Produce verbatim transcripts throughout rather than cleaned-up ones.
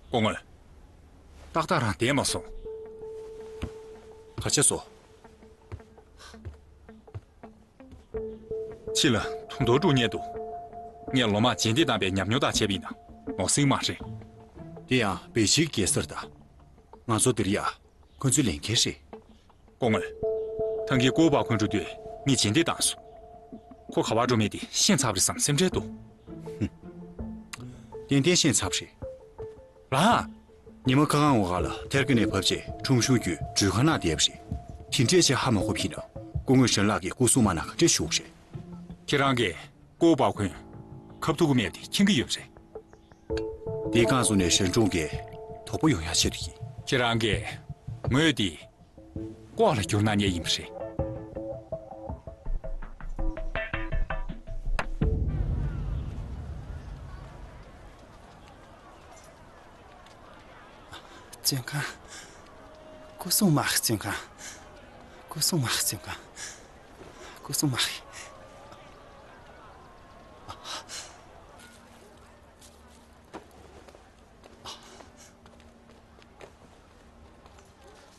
སྐུ་ངོ། ཏག་ཏག་རང་བསྡད་མ་སོང་། ག་བྱས་སོང་། ཕྱི་ལ་དུང་མདོག་དཀྲུག་མཁན་འདུག་ངས་ལོ་མང་རྗེས་འདེད་བཏང་པའི་ཉམས་མྱོང་དག་བྱས་པ་ཡིན་ན་ནོར་སྲིད་མ་རེད། དེ་ཡང་པེ་ཅིང་གེ་སར་དང་། ང་ཚོ་འདིར་ཡ། ཁོ་ཚོའི་ལས་འགན་རེད། སྐུ་ངོ། ཐང་གི་ཀོའུ་པའོ་ཁོན་འགྲོ་དུས་ངས་རྗེས་འདེད་བཏང་སོང་། ཁོ་ག་པར་འགྲོ་མིན་དེ་ཤེས་ཚར་བ་རེད་བསམ་སེམས་ཁྲལ་འདུག་ཏན་ཏན་ཤེས་ཚར་བ་རེད། ལགས། ཉི་མ་ཁ་གང་འོག་ལ་ཐེར་ཀི་ནས་བབས་རྗེས་ཁྲོམ་གཞུང་བརྒྱུད་འགྲུལ་ཁང་ནང་བསྡད་པ་རེད། དེ་འདྲས་བྱས་ཧ་མ་གོ་བ་ཡིན་ན་སྐུ་ངོ་ཞན་ལགས་ཀྱིས་སྐུ་སྲུང་དམག་ནང་ག་འདྲས་ཞུགས་རེད། ཁྱེད་རང་གིས་ཀོའུ་པའོ་ཁོན་ཁ་ཐུག་གི་མེད་དེ་མཁྱེན་གྱི་ཡོད་རེད། དེའི་རྐང་བཙུགས་ནས་ཞན་ཀྲུང་གིས་དོགས་པ་ཡོང་ཡ་ཆེད་དུ་ཡིན། ཁྱེད་རང་གིས་ངོས་དེ་ལྐོག་ལ་བསྒྱུར་གནང་མཁན་ཡིན་པ་རེད། བཙོན་ཁང་། སྐུ་སྲུང་དམག་བཙོན་ཁང་། སྐུ་སྲུང་དམག་བཙོན་ཁང་། སྐུ་སྲུང་དམག་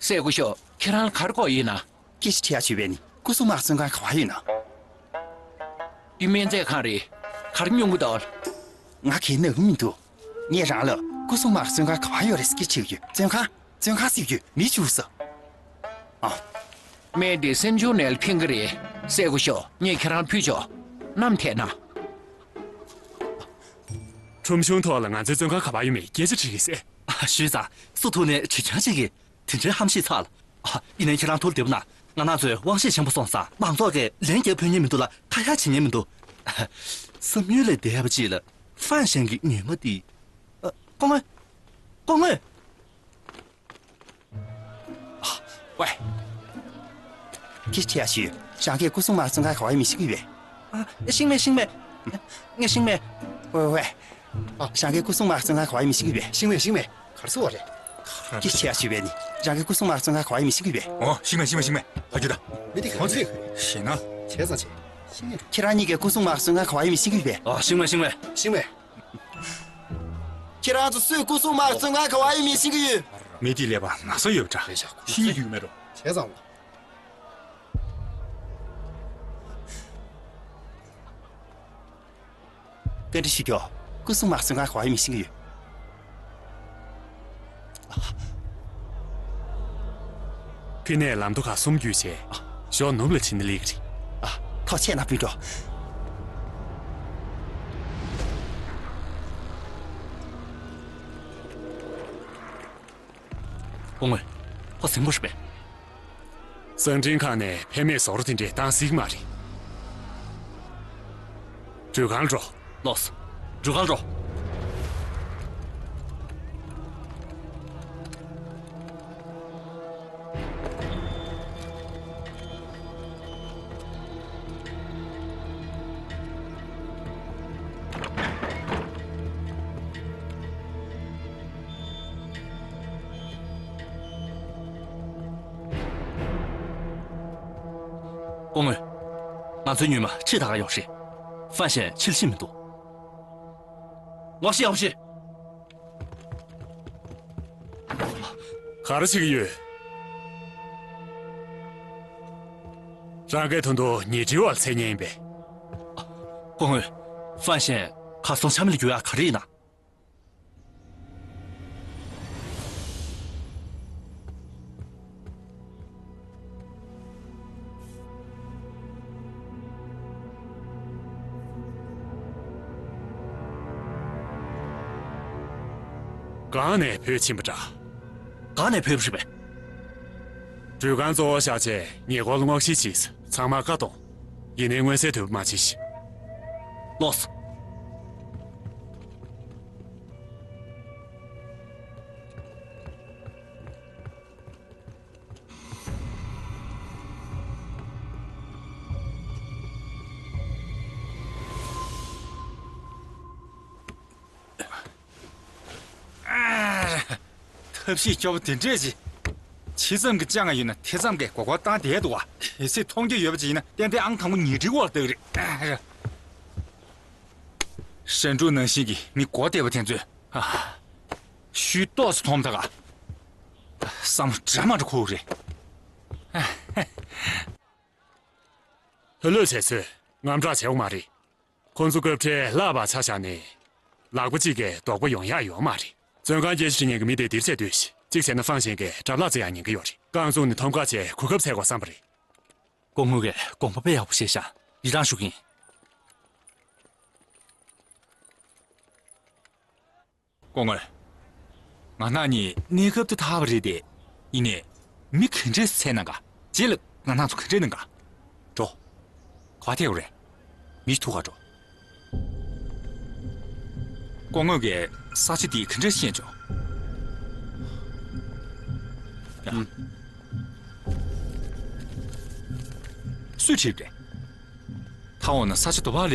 སྲས་སྐུ་ཞབས། ཁྱེད་རང་ལ་ག་རེ་དགོས་ཡིན་ན། སྐད་ཆ་དྲི་ཡ་ཞུས་པས་ནི་སྐུ་སྲུང་དམག་བཙོན་ཁང་ག་པར་ཡོད་ན། འདི་སྨན་རྫས་ཁང་རེད། ག་རེ་ཉོ་གི་འདུག་ང་གིས་ན་གི་མི་འདུག་ངས་རང་ལ་སྐུ་སྲུང་དམག་བཙོན་ཁང་ག་པར་ཡོད་རེད་ཟེར་སྐད་ཆ་དྲི་གི་ཡོད། བཙོན་ཁང་། བཙོན་ཁང་ཟེར་གི་ཡོད། མི་བཅུག་ས། ཨ། སྨན་དེ་སེམས་ཆུང་ནས་ལ་ཕན་གི་རེད། སྲས་སྐུ་ཞབས། ངས་ཁྱེད་རང་ཕུལ་ཆོག་ནམ་ཐད་ན། ཁྲོམ་གཞུང་ཐོག་ལ་ང་ཚོའི་བཙོན་ཁང་ག་པར་ཡོད་མེད་སྐད་ཆ་དྲི་གི་ཟེར། ཨ། ཞུས་ཙང་སུ་ཐུག་ནས་དྲི་རྐྱང་བྱེད་ཀྱི། དེ་འདྲའི་ཧམ་ཤེད་ཚ་ལ། ཨ། ཡིན་ནའི་ཁྱེད་རང་ཐུགས་བདེ་པོ་གནང་། ང་རང་ཚོའི་དབང་ཤེད་ཆེན་པོ་སོང་ཙང་མང་ཚོགས་ཀྱིས་ལན་རྒྱག་ཕོད་མཁན་མི་འདུག་ལ་ཁ་ཡ་བྱེད་མཁན་མི་འདུག་བསམ་ཡུལ་ལས་འདས་པ་ཅིག་ལ་ཧྥན་ཞན་གྱི་ཉེས་མ་འདི། ཨ། སྐུ་ངོ། སྐུ་ངོ། ཝེ། སྐད་ཆ་ཡ་ཞུ། རང་གིས་སྐུ་སྲུང་དམག་བཙོན་ཁང་ག་པར་ཡོད་མེད་ཤེས་ཀྱི་ཡོད་པས། ཨ། ཤེས་མེད་ཤེས་མེད། ངས་ཤེས་མེད། ཝེ་ཝེ། ཨ། རང་གིས་སྐུ་སྲུང་དམག་བཙོན་ཁང་ག་པར་ཡོད་མེད་ཤེས་ཀྱི་ཡོད་པས། ཤེས་མེད་ཤེས་མེད། ག་རེ་ཟེར་བ་རེད། སྐད་ཆ་ཡ་ཞུས་པས་ནི་རང་གིས་སྐུ་སྲུང་དམག་བཙོན་ཁང་ག་པར་ཡོད་མེད་ཤེས་ཀྱི་ཡོད་པས། ཨོ། ཤེས་མེད་ཤེས་མེད་ཤེས་མེད། ཨ་ཁྱོད་ད། མི་དེ་ག་ཚོད་ཞེ་ན། བྱས་ཙང་བྱས། ཤེས་མེད། ཁྱེད་རང་གཉིས་ཀས་སྐུ་སྲུང་དམག་བཙོན་ཁང་ག་པར་ཡོད་མེད་ཤེས་ཀྱི་ཡོད་པས། ཨ། ཤེས་མེད་ཤེས་མེད། ཤེས་མེད། ཁྱེད་རང་ཚོ་སུས་སྐུ་སྲུང་དམག་བཙོན་ཁང་ག་པར་ཡོད་མེད་ཤེས་ཀྱི་ཡོད། མི་དེ་ཀླད་པ་ན་ཚ་ཡོད་པ་འདྲ། ཤེས་ཀྱི་ཡོད་མེད་འགྲོ། བྱས་ཙང་། བཀའ་འདྲི་ཞུ་རྒྱུ། སྐུ་སྲུང་དམག་བཙོན་ཁང་ག་པར་ཡོད་མེད་ཤེས་ཀྱི་ཡོད། ཕི་ནས་ལམ་མདོ་ཁ་གསུམ་བརྒྱུད་བྱས། ཞོགས་ནུབ་ལ་ཕྱིན་ན་ལེགས་རེད། ཨ། ཐོག་ཆད་ན་ཕུལ་འགྲོ། སྐུ་ངོ། ཁོ་ཟིན་པོ་རེད་པས། གསང་འཕྲིན་ཁང་ནས་ཕན་མེད་ཟོག་རོ་དེ་འདྲས་བཏང་སྲིད་ཀྱི་མ་རེད། འགྲུལ་ཁང་འགྲོ། ལོས། འགྲུལ་ཁང་འགྲོ། སྐུ་ངོ། ང་ཚོའི་ཉུལ་མ་ཁྲིད་ད་ག་ཡོད་རེད། ཧྥན་ཞན་ཕྱིར་ཕྱིན་མི་འདུག་ངོ་ཤེས་ཡོང་ཤེས། ག་རེ་བྱེད་ཀྱི་ཡོད། རང་གིས་ད་དུང་ཉལ་ཁྲིའི་འོག་ལ་འཚོལ་མཁན་ཡིན་པས། སྐུ་ངོ། ཧྥན་ཞན་གར་སོང་ཆ་མེད་ལ་འགྱུར་ཡག་ག་རེ་ཡིན་ན། གང་ནས་བུད་ཕྱིན་པ་འདྲ། གང་ནས་བུད་པ་རེད་པས། འགྲུལ་ཁང་གཙོ་བོ་བཞག་བྱས་ཉེ་འཁོར་ལ་སྔོག་བཤེར་བྱས། ཚང་མར་བཀའ་གཏོང་། ཡིན་ནའི་མངོན་གསལ་དོད་པོ་མ་བྱེད་ཤིག་ལོས། ཐབས་ཤེས་སྐྱོ་བོ་དེ་འདྲས་ཅིག་ཇི་ཙམ་གྱི་སྤྱང་ང་ཡོད་ན་དེ་ཙམ་གྱི་མགོ་སྐོར་བཏང་བསྡད་འདུག་བ། གལ་སྲིད་མཐོང་རྒྱུ་ཡོད་པ་ཅིག་ཡིན་ན་ཏན་ཏན་ཨང་དང་པོ་ཉལ་ཁྲིའི་འོག་ལ་བཏགས་རེད། ཧྲན་ཀྲུའུ་ནང་བཞིན་གྱི་མི་མགོ་བདེ་བ་དེ་ཚོས། ཨ། ཤུལ་ཏོག་ཙམ་མཐོང་ད་ག་བསམ་བློ་འདྲ་མ་འདྲ་འཁོར་གི་རེད། ལྷོད་ལྷོད་བྱས་ཚོས་དངངས་སྐྲག་བྱེད་དགོས་མ་རེད། ཁོང་ཚོ་སྐབས་འཕྲལ་བརླག་པར་ཆ་བཞག་ནས། ལག་པ་གཅིག་གིས་རྡོག་པ་ཡོང་ཡག་ཡོད་མ་རེད། བཙོན་ཁང་སྐྱེལ་བཞིན་མཁན་གྱི་མི་དེ་འདིར་བྱས་སྡོད་ཤིག་གཅིག་བྱས་ན་ཧྥང་ཞན་གྱིས་དགྲ་བརླག་བྱེད་ཡག་ཉེན་ཁ་ཡོད་རེད། རྐང་བཙུགས་ནས་འཐོམ་ག་བྱས་གོ་སྐབས་འཚོལ་དགོས་བསམ་པ་རེད། སྐུ་ངོ་གིས་དགོངས་པ་དཔེ་ཡག་པོ་བཞེས་ཤག་ཡི་རང་ཞུ་གི་ཡིན། སྐུ་ངོ། ང་རང་གཉིས་གནས་སྐབས་དེ་ཐར་བ་རེད་དེ། ཡིན་ནའི། མི་ག་འདྲས་འཚོལ་གནང་ག་རྗེས་ལ་ང་རང་ཚོ་ག་འདྲས་གནང་ག་འགྲོ། ག་པར་ཐད་དགོས་རེད། མི་ཐུག་ག་འགྲོ། སྐུ་ངོ་གིས་ས་ཆ་འདི་ག་འདྲས་ཤེས་བྱུང་། ཡ། ཨུམ། སུས་བྲིས་པ་རེད། ད་འོ་ན་ས་ཆ་དེ་པར་ལ་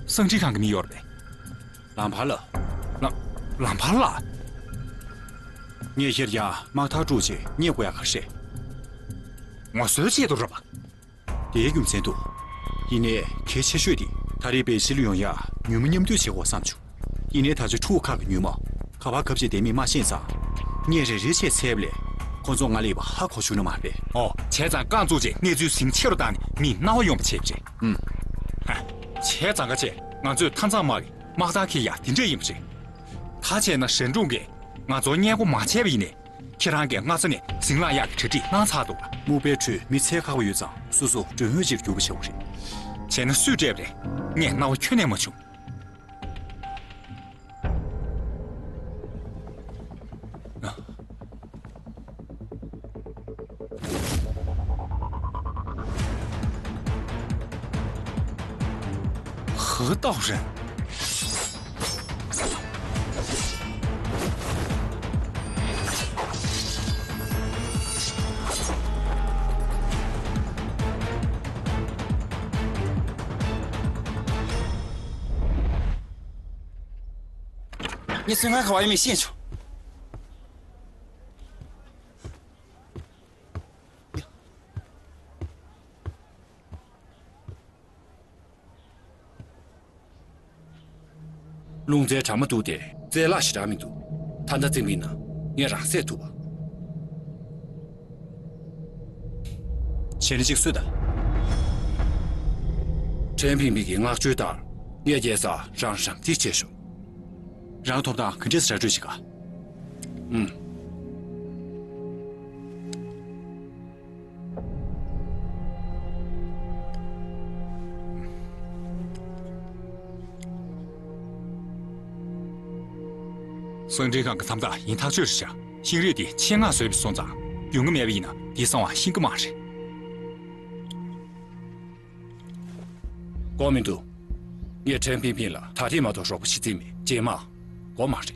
གསང་འཕྲིན་ཁང་གི་མི་ཡོད་རེད། ལམ་བར་ལ། ལམ་ལམ་བར་ལ། ངས་ཁྱེད་ཡར་དམག་ཐག་དཀྲུགས་བྱས་རྙེད་དགོས་ཡག་ག་རེ་རེད། ངོ་སོའི་ཆེད་དུ་རེད་པ། དེའི་རྒྱུ་མཚན་དུ། ཡིན་ནའི་གལ་ཆེ་ཤོས་དེ་ད་རེས་པེ་ཅིན་ལ་ཡོང་ཡག་མྱུལ་མ་མཉམ་འདུས་བྱེད་དགོས་བསམ་བྱུང་། ཡིན་ནའི་ད་ཆ་ཕྲུ་གུ་ཁག་གི་མྱུལ་མ་ག་པར་གབ་བྱས་བསྡད་མེད་མ་ཤེས་ཙང་། ངས་རེ་རེ་བྱས་འཚོལ་བ་ལས་ཁོ་ཚོ་ང་ལ་ཡོད་པ་ཧ་གོ་བྱུང་ནི་མ་རེད། ཨོ། བྱས་ཙང་རྐང་བཙུགས་བྱས་གནས་ཚུལ་ཟིང་ཆེ་རུ་བཏང་ནས་མིས་སྣང་བ་ཡོང་བ་བྱས་པ་རེད། ཨུམ། ཧ། བྱས་ཙང་ག་བྱས་ང་ཚོས་མཐའ་མཚམས་དམག་གི་དམག་རྟགས་འཁྱེར་ཡག་དེ་འདྲས་ཡིན་པ་རེད། ད་བྱས་ན་ཧྲན་ཀྲུང་གིས་ང་ཚོར་སྔས་མགོ་མ་བྱས་པ་ཡིན་ནའི། ཁྱེད་རང་གིས་སྔ་ས་ནས་ཟིང་ལངས་ཡག་གི་གྲ་སྒྲིག་གནང་ཚར་འདུག་ག་སྨུག་པའི་ཁྲོད་མི་འཚོལ་ཁག་པོ་ཡོད་ཙང་སོ་སོ་མགྲོན་དངོས་ཅིག་གྱུར་པ་བྱེད་དགོས་རེད། བྱས་ན་སུས་སྤྲད་པ་རེད། ངས་སྣང་བ་ཁྱོན་ནས་མ་བྱུང་། ཧུ་ཏའོ་ཧྲན། 你身上可有没有线索？ རླུང་རྟའི་གྲ་མ་འདུག་སྟེ་རྩལ་བརླག་ཞེ་དྲག་མི་འདུག་ད་ལྟ་བཙན་པོའི་ནང་ངས་རང་བསད་ཐུབ་པ། བྱས་ན་གཅིག་གསོད་དང་། ཁྲེན་ཕིང་ཕིང་གི་མངགས་བཅོལ་ལྟར་ངས་རྒྱལ་སར་རང་རང་འདྲིས་བྱས་ཤོག་རང་ཐོབ་ཐང་ག་འདྲས་ར་སྤྲོད་བྱེད་ག་ཨུམ། གསང་འཕྲིན་ཁང་གི་མཚམས་རྟགས་ཡིན་ཐག་ཆོད་རེད་ཤག་ཤིང་རས་དེ་ཆེད་མངགས་བཟོས་པ་སོང་ཙང་རྒྱུས་མངའ་མེད་པ་ཡིན་ན་དེ་གསང་བ་ཤེས་ཀྱི་མ་རེད། དགོས་མི་འདུག་ངས་ཁྲེན་ཕིང་ཕིང་ལ་ད་ཐེངས་མ་གཏོགས་རོགས་པ་བྱེད་རྩིས་མེད། རྗེས་མ། དགོས་མ་རེད།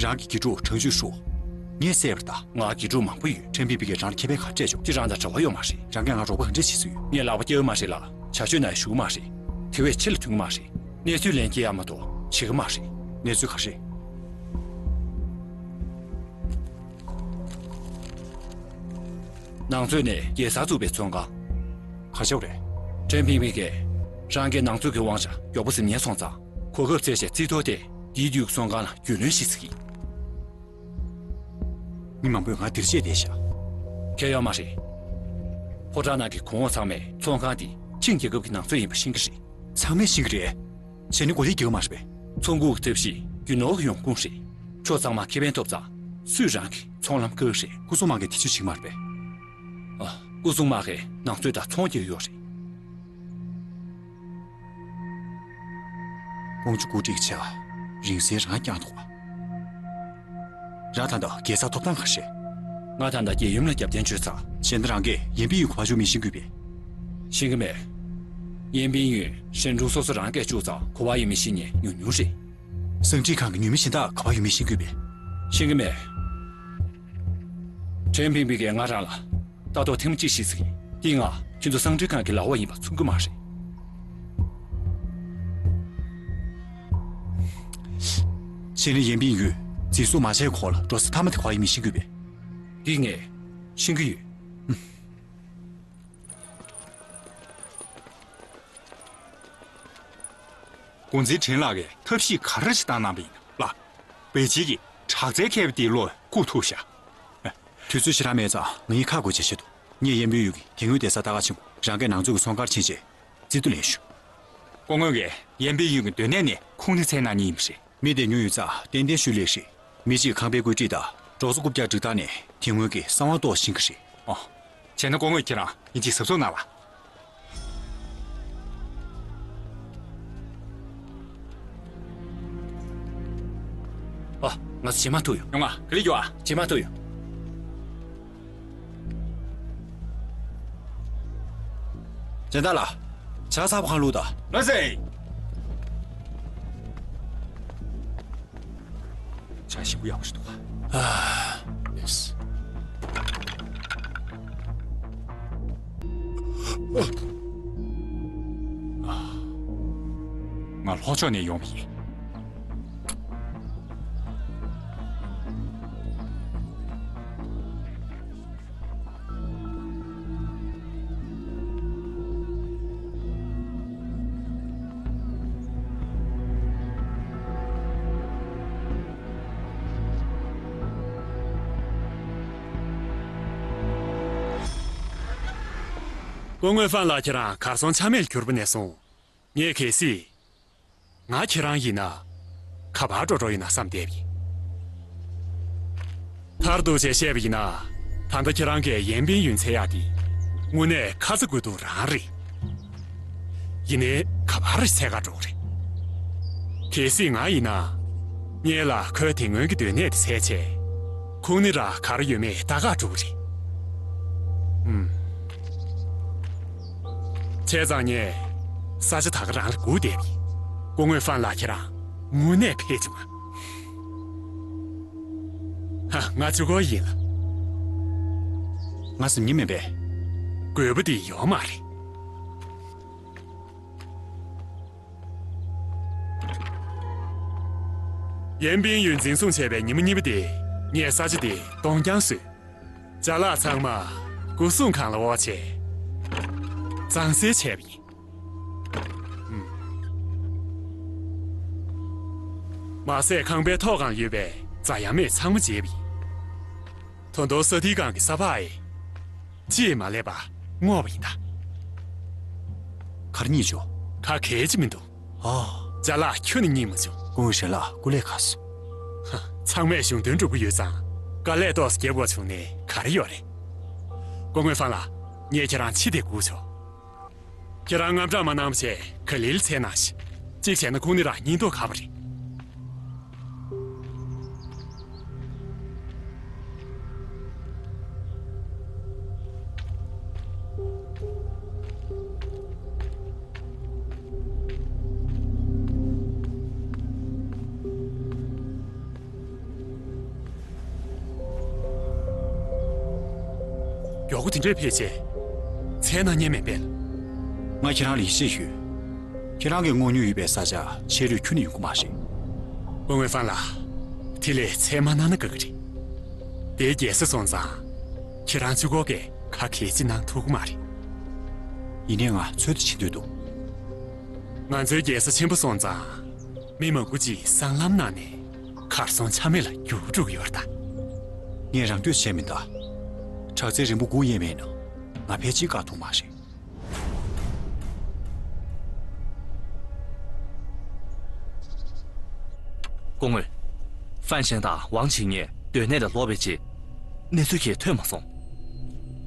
རང་གི་དགེ་ཕྲུག་གྲངས་ཆུད་ཧྲུའོ། ངས་བསད་པ་རེད་ད། ང་དགེ་ཕྲུག་མང་པོ་ཡོད། ཁྲེན་ཕིང་ཕིང་གིས་རང་ལ་ཁེ་ཕན་ག་རེ་སྤྲད་བྱུང་། དེ་རང་དང་འབྲེལ་བ་ཡོད་མ་རེད། རང་གིས་ང་རོགས་པ་ག་འདྲས་བྱེད་སྲོལ་ཡོད། ངས་ལག་པ་བཀྱག་ཡོད་མ་རེད་ལ། བྱ་སྤྱོད་ནང་ཡང་ཞུགས་མ་རེད། དེ་བས་ཕྱི་ལ་ཐོན་གྱི་མ་རེད། གནས་ཚུལ་ལན་སྐྱེལ་ཡག་མ་གཏོགས་བྱེད་ཀྱི་མ་རེད། གནས་ཚུལ་ག་རེ། ནང་མཛོད་ནས་རྒྱལ་སར་བཙུགས་པའི་ཚོང་ཁང་། ག་བྱས་པ་རེད། ཁྲེན་ཕིང་ཕིང་གིས་རང་གིས་ནང་མཛོད་ཀྱི་དབང་ཆ་མགྱོགས་པོ་ཟིན་ཉན་སོང་ཙང་། གོ་སྐབས་བཙལ་བྱས་རྩིས་ཐོ་དེ་དེའི་དུས་ཀྱི་ཚོང་ཁང་ལ་རྒྱུས་ལོན་བྱེད་ཟེར་གྱིས། མི་མང་པོས་ང་འདིར་བཅད་བསྡད་ཤག་ཁྱད་ཡོད་མ་རེད། ཕོ་བྲང་ནང་གི་གོང་འོག་ཚང་མས་ཚོང་ཁང་འདི་ཆིང་རྒྱལ་ཁབ་ཀྱི་ནང་མཛོད་ཡིན་པ་ཤེས་ཀྱི་རེད། ཚང་མས་ཤེས་ཀྱི་རེད། བྱས་ནས་མགོ་ལས་རྒྱག་གི་མ་རེད་པས། ཚོང་འགུག་གི་ཐབས་ཤེས་རྒྱུ་ནོར་གྱི་ཡོང་ཁུངས་རེད། ཕྱོགས་ཚང་མ་ཁེ་ཕན་ཐོབ་ཙང་སུས་རང་གི་ཚོང་ལམ་བཀག་གི་རེད། སྐུ་སྲུང་དམག་གིས་དེ་ཚོ་བྱེད་ཀྱི་མ་རེད་པས། ཨ། སྐུ་སྲུང་དམག་གིས་ནང་མཛོད་དང་ཚོང་རྒྱག་གི་ཡོད་རེད། ཀོང་ཇོ་ཀུའུ་ཀྲི་གི་ཆེ་བ་རིང་བསྲེལ་རང་བསྐྱངས་འདུག་པ། རང་ད་ལྟ་རྒྱལ་སར་ཐོབ་ཐང་ག་རེ་རེད། ང་ད་ལྟ་རྒྱལ་ཡུམ་ལ་རྒྱབ་རྟེན་བྱས་ཚར། བྱས་ན་རང་གིས་ཡན་པིང་ཡུན་ག་པར་བཅུག་མིན་ཤེས་ཀྱི་ཡོད་པས། ཤེས་ཀྱི་མེད། ཡན་པིང་ཡུན་ཧྲན་ཀྲུང་སོ་སོ་རང་སྐད་བཅུག་ཙང་ག་པར་ཡོད་མེད་ཤེས་མཁན་ཉུང་ཉུང་རེད། གསང་འཕྲིན་ཁང་གི་མྱུལ་མི་གཞན་དག་ག་པར་ཡོད་མེད་ཤེས་ཀྱི་ཡོད་པས། ཤེས་ཀྱི་མེད། ཁྲེན་ཕིང་ཕིང་གིས་ང་རང་ལ་ལྟ་རྟོག་ཐེངས་མ་གཅིག་བྱས་ཟིན། འདི་ང་ཁྱེད་ཚོ་གསང་འཕྲིན་ཁང་གི་ལག་འོག་ཡིན་པ་མཚོན་གྱི་མ་རེད། ཕྱི་ནས་ཡན་པིང་ཡུན་འཛིན་བཟུང་མ་བྱས་གོང་ལ་འགྲོ་ས་མཐའ་མ་དེ་ག་པར་ཡིན་མིན་ཤེས་ཀྱི་ཡོད་པས། འདི་ངས་ཤེས་ཀྱི་ཡོད། འགོ་འཛིན་ཁྲིན་ལགས་ཀྱིས་ཐབས་ཤེས་ག་རེ་ཞིག་བཏང་གནང་བ་ཡིན་ལགས། པེ་ཅིན་གྱི་དྲག་རྩལ་མཁས་པ་དེའི་བློ་བཀུག་ཐུབ་ཤག་དུས་ཚོད་ཞེ་དྲག་མེད་ཙང་ང་གཉིས་ཁ་དགོད་བྱས་བཤད་དོ། ངས་ཡན་པིན་ཡུས་ཀྱི་དེ་སྔོན་བསྡད་ས་ལྟ་ག་ཕྱིན་གོ། རང་གིས་ནང་ཚུད་ཀྱི་ཚོང་ཁང་ཕྱིན་རྗེས་རྩིས་ཐོ་ལེན་ཤོག་སྐུ་ངོ་གིས་ཡན་པིན་ཡུས་ཀྱི་སྡོད་གནས་ནས་ཁུངས་སྣེ་འཚོལ་གནང་མཁན་ཡིན་པ་རེད། མི་དེ་ཉུང་ཡོད་ཙང་ཏན་ཏན་ཤུལ་ལས་རེད། མི་གཅིག་ཁང་པའི་བཀོད་སྒྲིག་དང་གྲོགས་ཚོགས་རྐུབ་བཀྱག་སྒྲིག་སྟངས་ནས་དེ་སྔོན་གྱི་གསང་བ་རྟོགས་ཤེས་ཀྱི་རེད། ཨོ། བྱས་ན་སྐུ་ངོ་ཁྱེད་རང་ཡིན་གཅིག་གཟབ་གཟབ་གནང་ལ། ཨ། ང་ཚོ་རྗེས་མ་ཐུག་ཡོང་། ཡོང་ང་ག་ལེ་རྒྱུགས་ཨ། རྗེས་མ་ཐུག་ཡོང་། ཇན་ཏ་ལགས། ཇ་ཚ་པོ་གང་བླུགས་དང་། ལགས་སེ། ཇ་ཞིམ་པོ་ཡག་པོ་ཞིག་འདུག་ག་ཨ། ཡེས། ང་ལྷོ་ཕྱོགས་ནས་ཡོང་བ་ཡིན། སྐུ་ངོ་ཧྥན་ལགས། ཁྱེད་རང་གར་སོང་ཆ་མེད་ལ་གྱུར་པ་ནས་བཟུང་། ངས་གལ་སྲིད། ང་ཁྱེད་རང་ཡིན་ན། ག་པར་འགྲོ་འགྲོ་ཡིན་ན་བསམ་བསྡད་པ་ཡིན། མཐར་གཏུགས་བྱས་བཤད་པ་ཡིན་ན། ད་ལྟ་ཁྱེད་རང་གིས་ཡན་པིན་ཡུན་འཚོལ་ཡག་དེ། དངོས་གནས་ཁ་ཚ་དགོས་གཏུགས་རང་རེད། ཡིན་ནའི་ག་པར་འཚོལ་ག་འགྲོ་གི་རེད། གལ་སྲིད་ང་ཡིན་ན། སྔོན་ལ་ཁོའི་དེ་སྔོན་གྱི་སྡོད་གནས་དེ་འཚོལ་བྱས། ཁུངས་སྣེ་ར་ག་རེ་ཡོད་མེད་ལྟ་ག་འགྲོ་གི་རེད། ཨུམ། བྱས་ཙང་ངས་ས་ཆ་ད་ག་རང་ལ་སྒུག་བསྡད་པ་ཡིན། སྐུ་ངོ་ཧྥན་ལགས། ཁྱེད་རང་དངོས་གནས་ཕལ་ཆེར་མ། ཧ། ང་ཆུ་ཀོ་ཡིན་ལ། ང་ཟིན་གྱི་མིན་པས། དགོས་པ་དེ་ཡོད་མ་རེད། ཡན་པིན་ཡུན་འཛིན་བཟུང་བྱས་པའི་ཉིན་མོ་གཉིས་པ་དེ། ངས་ས་ཆ་དེ་སྟོང་རྐྱང་བཟོས། ཅ་ལག་ཚང་མ་སྒོ་སྲུང་ཁང་ལ་འོག་བྱས། གཙང་སེལ་བྱས་པ་ཡིན། མ་ཟད་ཁང་པའི་ཐོག་ཁང་ཡོད་པའི་རྫ་ཡ་མེད་ཚང་མ་བརྗེས་པ་ཡིན། ད་དུང་ས་ཐིག་སྒང་གི་ས་ཕག་ཡིན། ཅིས་མ་ལས་པ་སྔོག་པ་ཡིན་ད། གར་རྙེད་བྱུང་། ག་གལ་ཅི་མི་འདུག་ཨ། ཅ་ལག་ཁྱོན་ནས་རྙེད་མ་བྱུང་། སྐུ་ངོ་ཧྲན་ལགས་སྐུ་ལས་ཁག་སོང་། ཧ། ཚང་མས་གཞུང་དོན་སྒྲུབ་ཀྱི་ཡོད་ཙང་། དཀའ་ལས་ཏོག་ཙམ་རྒྱབ་དགོས་བྱུང་ནས་ག་རེ་ཡོད་རེད། སྐུ་ངོ་ཧྥན་ལགས། ངས་ཁྱེད་རང་ཕྱི་དེ་སྒུག་ཆོག་ཁྱེད་རང་དངངས་སྐྲག་མ་གནང་བ་བྱས་ག་ལེར་འཚོལ་གནང་ཞིག་གཅིག་བྱས་ན་ཁུངས་སྣེ་ར་རྙེད་མདོག་ཁ་པོ་རེད། མགྱོགས་པོ་དེ་འདྲས་ཕེབས་བྱས། འཚོལ་གནང་མཁན་མེད་པས། ང་ཁྱེད་རང་ལ་ཡིད་ཆེས་ཡོད། ཁྱེད་རང་གིས་སྔོག་མྱོང་ཡོད་པའི་ས་ཆ་ཕྱི་རོལ་ཁྱོན་ནས་ཡོང་གི་མ་རེད། སྐུ་ངོ་ཧྥན་ལགས། དེ་ལས་འཚོལ་མ་གནང་ན་དགའ་གི་རེད། དེ་རྒྱལ་ས་སོང་ཙང་། ཁྱེད་རང་གཅིག་པོ་གིས་ག་གལ་ཅི་གནང་ཐུབ་ཀྱི་མ་རེད། ཡིན་ནའི་ང་འཚོལ་དུ་ཕྱིན་འདོད་འདུག་ང་ཚོའི་རྒྱལ་ས་ཆེན་པོ་སོང་ཙང་། མི་མང་པོ་ཅིག་སྲང་ལམ་ནང་ནས་གར་སོང་ཆ་མེད་ལ་རྒྱུགས་འགྲོ་གི་ཡོད་རེད་ད། ངས་རང་འདོད་བྱས་མིན་ད། དྲག་རྩལ་རིང་པོ་སྒུག་ཡས་མེད་ན། ང་ཕལ་ཆེར་བཀག་ཐུབ་མ་རེད། སྐུ་ངོ། ཧྥན་ཞན་དང་ཝང་ཆི་ཉན་སྡོད་གནས་ལ་ལོག་པའི་རྗེས། གནས་ཚུལ་གང་ཡང་ཐོན་མ་སོང་།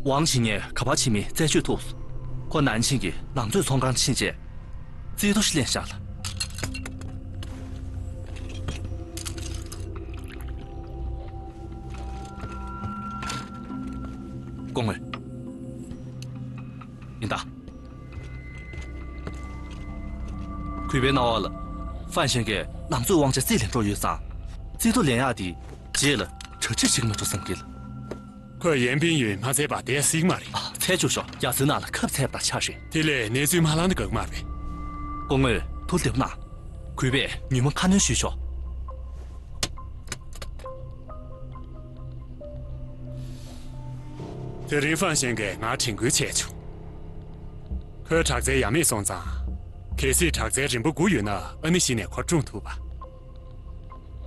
ཝང་ཆི་ཉན་ག་པར་ཕྱིན་མིན་རྩད་གཅོད་ཐུབ་སོང་། ཁོ་ནན་ཆིང་གི་ནང་མཛོད་ཚོང་ཁང་ཕྱིན་རྗེས། རྩིས་ཐོ་ཞིག་ལེན་བཞག་ལ། སྐུ་ངོ། ཡིན་ད། གུས་པའི་གནང་བ་ལ། ཧྥན་ཞན་གྱིས་ནང་མཛོད་དབང་ཆ་རྩིས་ལེན་འགྲོ་ཡོད་ཙང་། རྩིས་ཐོ་ལེན་ཡག་དེ་རྗེས་ལ་གྲ་སྒྲིག་བྱེད་ཀྱི་མ་འགྲོ་བསམ་གྱི་ལ། ཁོས་ཡན་པིན་ཡུན་མ་འཚོལ་བར་བསྡད་སྲིད་ཀྱི་མ་རེད། ཨ། འཚོལ་བཅུག་ཤོག་རྒྱ་མཚོའི་ནང་ལ་ཁབ་འཚོལ་བ་དང་ཆ་རེད། དེ་ལས་གནས་ཚུལ་མ་ལངས་ན་དགའ་གི་མ་རེད། སྐུ་ངོ། ཐུགས་བདེ་པོ་གནང་། གུས་པས་ཉིན་མོ་ཁ་སྣོན་ཞུས་ཤོག་དེ་རིང་ཧྥན་ཞན་གྱིས་ང་དྲན་སྐུལ་བྱས་བྱུང་། ཁོའི་དྲག་རྩལ་ཡ་མེད་སོང་ཙང་། གལ་སྲིད་དྲག་རྩལ་རིམ་པ་དགུ་ཡོད་ན་ཨ་ནི་གཞི་ནས་ཁོ་སྲུང་ཐུབ་པ།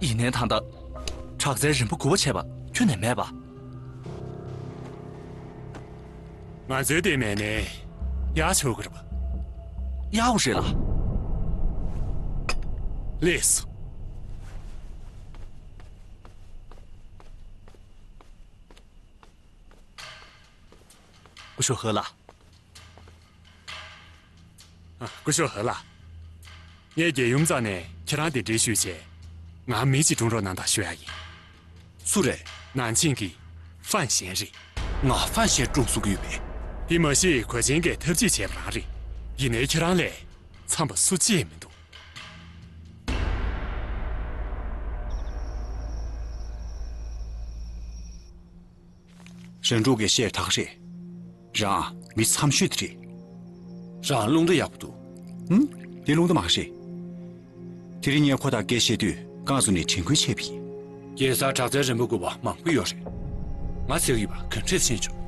ཡིན་ནའི་ད་ལྟ་དྲག་རྩལ་རིམ་པ་དགུ་པ་བྱས་པ་ཁྱོན་ནས་མེད་པ། ང་ཚོའི་ལྟེ་མེད་ནས་ཡག་ཆོག་གི་རེད་པ། ཡག་པོ་རེད་ལ། ལེགས་སོ། སྐུ་ཞབས་ཧེ་ལགས། ཨ། སྐུ་ཞབས་ཧེ་ལགས། ངས་རྒྱལ་ཡུམ་རྩ་ནས་ཁྱེད་རང་གདན་འདྲེན་ཞུས་བྱས། ང་མི་གཅིག་སྲུང་རོགས་གནང་དང་ཞུ་ཡ་ཡིན། སུ་རེད། ནན་ཆིང་གི་ཧྥན་ཞན་རེད། ང་ཧྥན་ཞན་སྲུང་གི་ཡོད་པས། དེ་མ་གཞི་གོས་ཆེན་གྱིས་ཐབས་ཇུས་བྱས་པ་རང་རེད། ཡིན་ནའི་ཁྱེད་རང་ལས་འཚམ་པ་སུ་གཅིག་མི་འདུག། རང་ཕྲུག་གིས་བཤད་ཐག་རེད། རང་མི་འཚམ་ཤོས་དེ་རེད། རང་རླུང་རྟ་ཡག་པོ་འདུག། ཧུམ། དེ་རླུང་རྟ་མ་རེད། དེ་རིང་ངས་ཁོ་དང་སྐད་བཤད་དུས་རྐང་བཙུགས་ནས་དྲན་སྐུལ་བྱས་པ་ཡིན། རྒྱལ་སར་དྲག་རྩལ་རིམ་པ་དགུ་པ་མང་པོ་ཡོད་རེད། ང་ཚེ་ཡི་བ་ག་འདྲས་ཤེས་བྱུང་།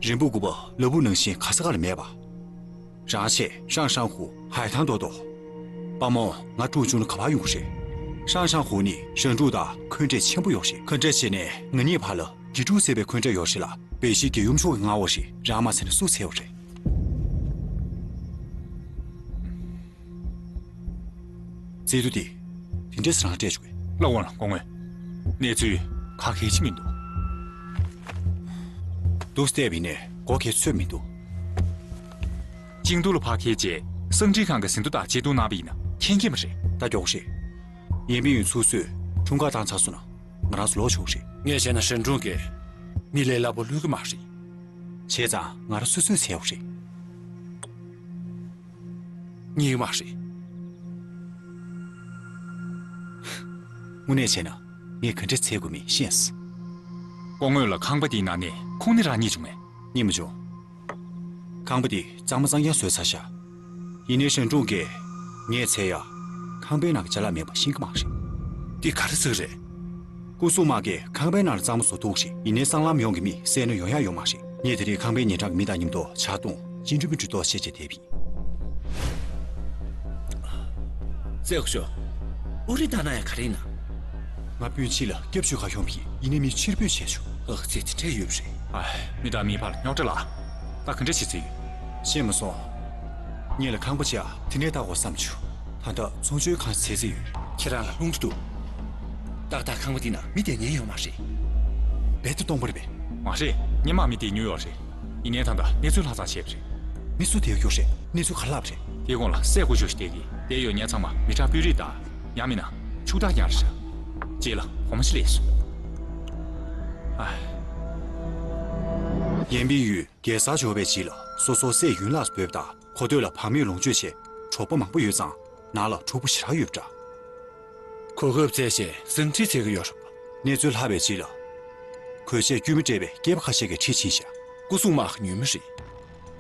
རིམ་པ་དགུ་པ་ལ་ཕུག་ནང་བཞིན་ག་ས་ག་ལ་མེད་པ། རང་ཆེ་ཧྲང་ཧྲང་ཧུ་ཧའེ་ཐང་རྡོ་རྡོ། དཔའ་མོ་ང་ཀྲུའུ་ཅུན་ལ་ག་པར་ཡོང་གི་རེད། ཧྲང་ཧྲང་ཧུ་ནི་རང་ཕྲུག་དང་འཁོན་འགྲས་ཆེན་པོ་ཡོད་རེད། འཁོན་འགྲས་བྱས་ནས་ང་གཉིས་བར་ལ་དགེ་ཕྲུག་ཟེར་བའི་འཁོན་འགྲས་ཡོད་རེད་ལ། པེ་ཤི་རྒྱལ་ཡུམ་མཆོག་གི་མངའ་འོག་རེད། རང་མ་འཚལ་ན་སུ་འཚལ་བ་རེད། རྩིས་ཐོ་དེ་དེ་འདྲས་སེ་རང་སྤྲད་བཅུག་གས། ལགས་འོང་ལགས། སྐུ་ངོ། གནས་ཚུལ་ག་གེ་ཅིག་མི་འདུག། འདུག་སེ་བལྟས་པ་ཡིན་ནའི་གོ་གེ་ཚོད་མི་འདུག། ཅིང་ཏུའུ་ལ་ཕར་འཁྱེར་རྗེས་གསང་འཕྲིན་ཁང་གི་ཟིན་ཐོ་དང་བརྗེ་བསྡུར་གནང་པ་ཡིན་ན་མཁྱེན་གྱི་མ་རེད། ད་མགྱོགས་རེད། ཡན་པིན་ཡུས་ཚུགས་གསོས་འཁྲུངས་སྐར་བཏང་ཚར་སོང་ན་ང་རང་ཚོ་ལོག་ཆོག་རེད། ངས་བྱས་ན་རང་ཕྲུག་གིས་མི་ལས་སླ་པོ་བསླུ་གི་མ་རེད། བྱས་ཙང་ང་རང་སོ་སོས་འཚོལ་བ་རེད། རྙེད་མ་རེད། དངོས་གནས་བྱས་ན་ངས་ག་འདྲས་འཚོལ་དགོས་མིན་ཤེས་སོང་། སྐུ་ངོ་ལགས། ཁང་པ་དེའི་ནང་ནས་ཁུངས་སྣེ་རང་རྙེད་བྱུང་ངས། རྙེད་མ་བྱུང་། ཁང་པ་དེ་གཙང་མ་གཙང་རྐྱང་བཟོས་ཚར་ཤག། ཡིན་ནའི་རང་ཕྲུག་གིས་ངས་འཚོལ་ཡ། ཁང་པའི་ནང་གི་ཅ་ལག་མེད་པ་ཤེས་ཀྱི་མ་རེད། འདི་ག་རེ་ཟེར་གི་རེད། སྐུ་སྲུང་དམག་གིས་ཁང་པའི་ནང་ལ་གཙང་མ་བཟོ་འདུག་ཞིག། ཡིན་ནའི་སྲང་ལམ་ཡོངས་ཀྱི་མི་བསད་ན་ཡོང་ཡ་ཡོད་མ་རེད། ངས་དེ་རིང་ཁང་པའི་ཉེ་འགྲམ་གྱི་མི་དང་མཉམ་དུ་ཇ་འཐུང་ཇིན་ཀྲུ་པིན་ཀྲུ་ཏོ་བཤད་བྱས་བསྡད་པ་ཡིན། ཙེ་ཧུ་ཤོ། ཨོ་རི་ད་ན་ཡ་ག་རེ་ཡིན་ན། ང་སྤུན་མཆེད་ལ་སྐྱབས་བཅོལ་ག་ཡོང་བ་ཡིན། ཡིན་ནའི་མི་ཕྱིར་འབུད་བྱས་བྱུང་། ཨ་ཙི། དེ་འདྲས་ཡོད་པ་རེད། ཨ། མི་དང་མིའི་བར་རྙོག་དྲ་ལ། ད་ག་འདྲས་བྱེད་རྩིས་ཡོད། ཤེས་མ་སོང་། ངེད་ལ་ཁང་པ་ཅིག་དེ་ནས་བལྟ་དགོས་བསམ་བྱུང་། ད་ལྟ་ཚོང་ཆུང་གང་བྱེད་རྩིས་ཡོད། ཁྱེད་རང་ལ་རླུང་རྟ་འདུག། ཏག་ཏག་ཁང་པ་འདི་ན་མི་བསྡད་མཁན་ཡོད་མ་རེད། རྦད་དེ་སྟོང་པ་རེད་པས། མ་རེད། སྔོན་མ་མི་བསྡད་མྱོང་ཡོད་རེད། ཡིན་ནའི་ད་ལྟ་གནས་ཚུལ་ལྷག་ཙམ་བྱས་པ་རེད། མི་སུ་བསྡད་ཡོད་རེད། གནས་ཚུལ་ག་རེ་ལྷག་པ་རེད། དེའི་གོང་ལ་སྲས་སྐུ་ཞབས་ཤིག་བསྡད་ཀྱི། དེ་ཡོད་མཁན་ཚང་མ་མི་ཁྲག་སྤུས་རིགས་དང་། ཡང་མིན་ན་ཕྱུག་བདག་རྐྱང་རེད་ཤག། རྗེས་ལ་བུ་མོ་ཞིག་སླེབས་སོང་། ཨ། ཡན་པིན་ཡུས་རྒྱལ་སར་འབྱོར་བའི་རྗེས་ལ་སོ་སོ་སྲས་ཡུན་ལགས་སུ་འབོད་པ་དང་། གོ་ཐོས་ལ་བག་མེད་ལོངས་སྤྱོད་ཆེད་གྲོགས་པོ་མང་པོ་ཡོད་ཙང་། ནང་ལ་གྲོགས་པོ་ཞེ་དྲག་ཡོད་པ་འདྲ། གོ་སྐབས་བཙལ་བྱས་ཟིང་འཁྲིག་འཚོལ་གྱི་ཡོད་རེད་པ། གནས་ཚུལ་ལྷག་པའི་རྗེས་ལ། གོས་ཆས་དཀྱུས་མ་སྤྲས་པའི་སྐྱེས་པ་ཁ་ཤས་ཀྱིས་ཁྲིད་ཕྱིན་ཤག། སྐུ་སྲུང་དམག་ཉུལ་མི་རེད།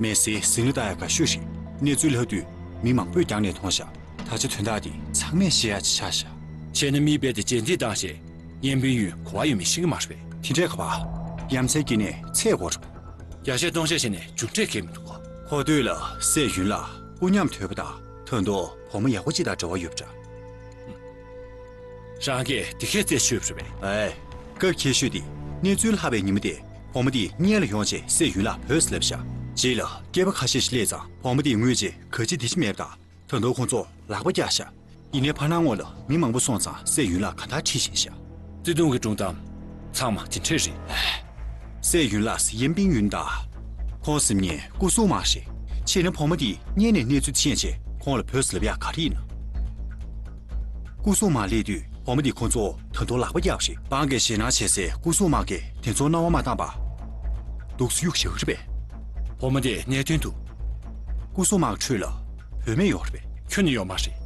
མི་སེར་ཟིང་ལ་བཏང་ཡ་དགའ་ཤོས་རེད། གནས་ཚུལ་ལྷག་དུས་མི་མང་པོས་རྒྱང་ནས་མཐོང་ཤག། ད་ཆ་དོན་དག་འདི་ཚང་མས་ཤེས་ཡ་ཅིག་ཆགས་ཤག། བྱས་ན་མིས་རྦད་དེ་རྗེས་འདེད་བཏང་བྱས། ཡན་པིན་ཡུས་གོ་བ་ཡོད་མེད་ཤེས་ཀྱི་མ་རེད་པས། དེ་འདྲའི་ཁ་པར་ཡ་མཚན་གྱི་ནས་ཚད་དགོས་རེད་པ། བརྒྱ་ཆ་སྟོང་བཤད་བྱས་ནས་མཇུག་འབྲས་གང་ཡང་མི་འདུག་གོ། གོ་ཐོས་ལ་སྲས་ཡུན་ལགས་སྐུ་ཉམས་དོད་པ་དང་། ད་དུང་བུ་མོ་ཡག་པོ་གཅིག་དང་འབྲེལ་བ་ཡོད་པ་འདྲ། རང་གིས་དེ་གས་རྩད་ཆོད་པ་རེད་པས། ཨེ། སྐབས་ཁྱད་ཤོས་དེ། གནས་ཚུལ་ལྷག་པའི་ཉིན་མོ་དེ། བུ་མོ་དེ་གཉེན་ལ་ཡོང་བྱས་སྲས་ཡུན་ལགས་བོས་སུ་ལབ་ཤག། རྗེས་ལ་སྐྱེས་པ་ཁ་ཤས་ཤིག་སླེབས་ཙང་། བུ་མོ་དེས་ངུས་བྱས་ག་ཅི་དེ་ཅི་མེད་པ་དང་། ད་དུང་ཁོང་ཚོ་ལག་པ་བཀྱགས་ཤག། ཡིན་ནའི་ཕར་ནང་ངོས་ལ་མི་མང་པོ་སོང་ཙང་སྲས་ཡུན་ལགས་གང་ལྟར་ཁྲིད་ཕྱིན་ཤག། བརྩེ་དུང་གི་སྒྲུང་གཏམ་ཚང་མ་དེ་འདྲས་རེད། སྲས་ཡུན་ལགས་ཡན་པིན་ཡུན་དང་། ཁོང་སེམས་ཉེ་སྐུ་སྲུང་དམག་རེད། བྱས་ན་བུ་མོ་དེས་གཉེན་ནས་གནས་ཚུལ་ཤེས་བྱས་ཁོང་ལ་བོས་སུ་ལབ་ཡག་ག་རེ་ཡིན་ན། སྐུ་སྲུང་དམག་སླེབས་དུས་བུ་མོ་དེས་ཁོང་ཚོ་ད་དུང་ལག་པ་བཀྱགས་པ་རེད། སྤང་གིས་ཞེད་སྣང་བྱེད་སའི་སྐུ་སྲུང་དམག་གིས་དེ་ཚོར་སྣང་བ་མ་བཏང་པར། འདུག་སེ་གཡུག་བཞག་གི་རེད་པས། བུ་མོ་དེ་གནད་དོན་འདུག། སྐུ་སྲུང་དམག་ཁྲོད་ལ་བུད་མེད་ཡོད་རེད་པས། ཁྱོན་ནས་ཡོད་མ་རེད།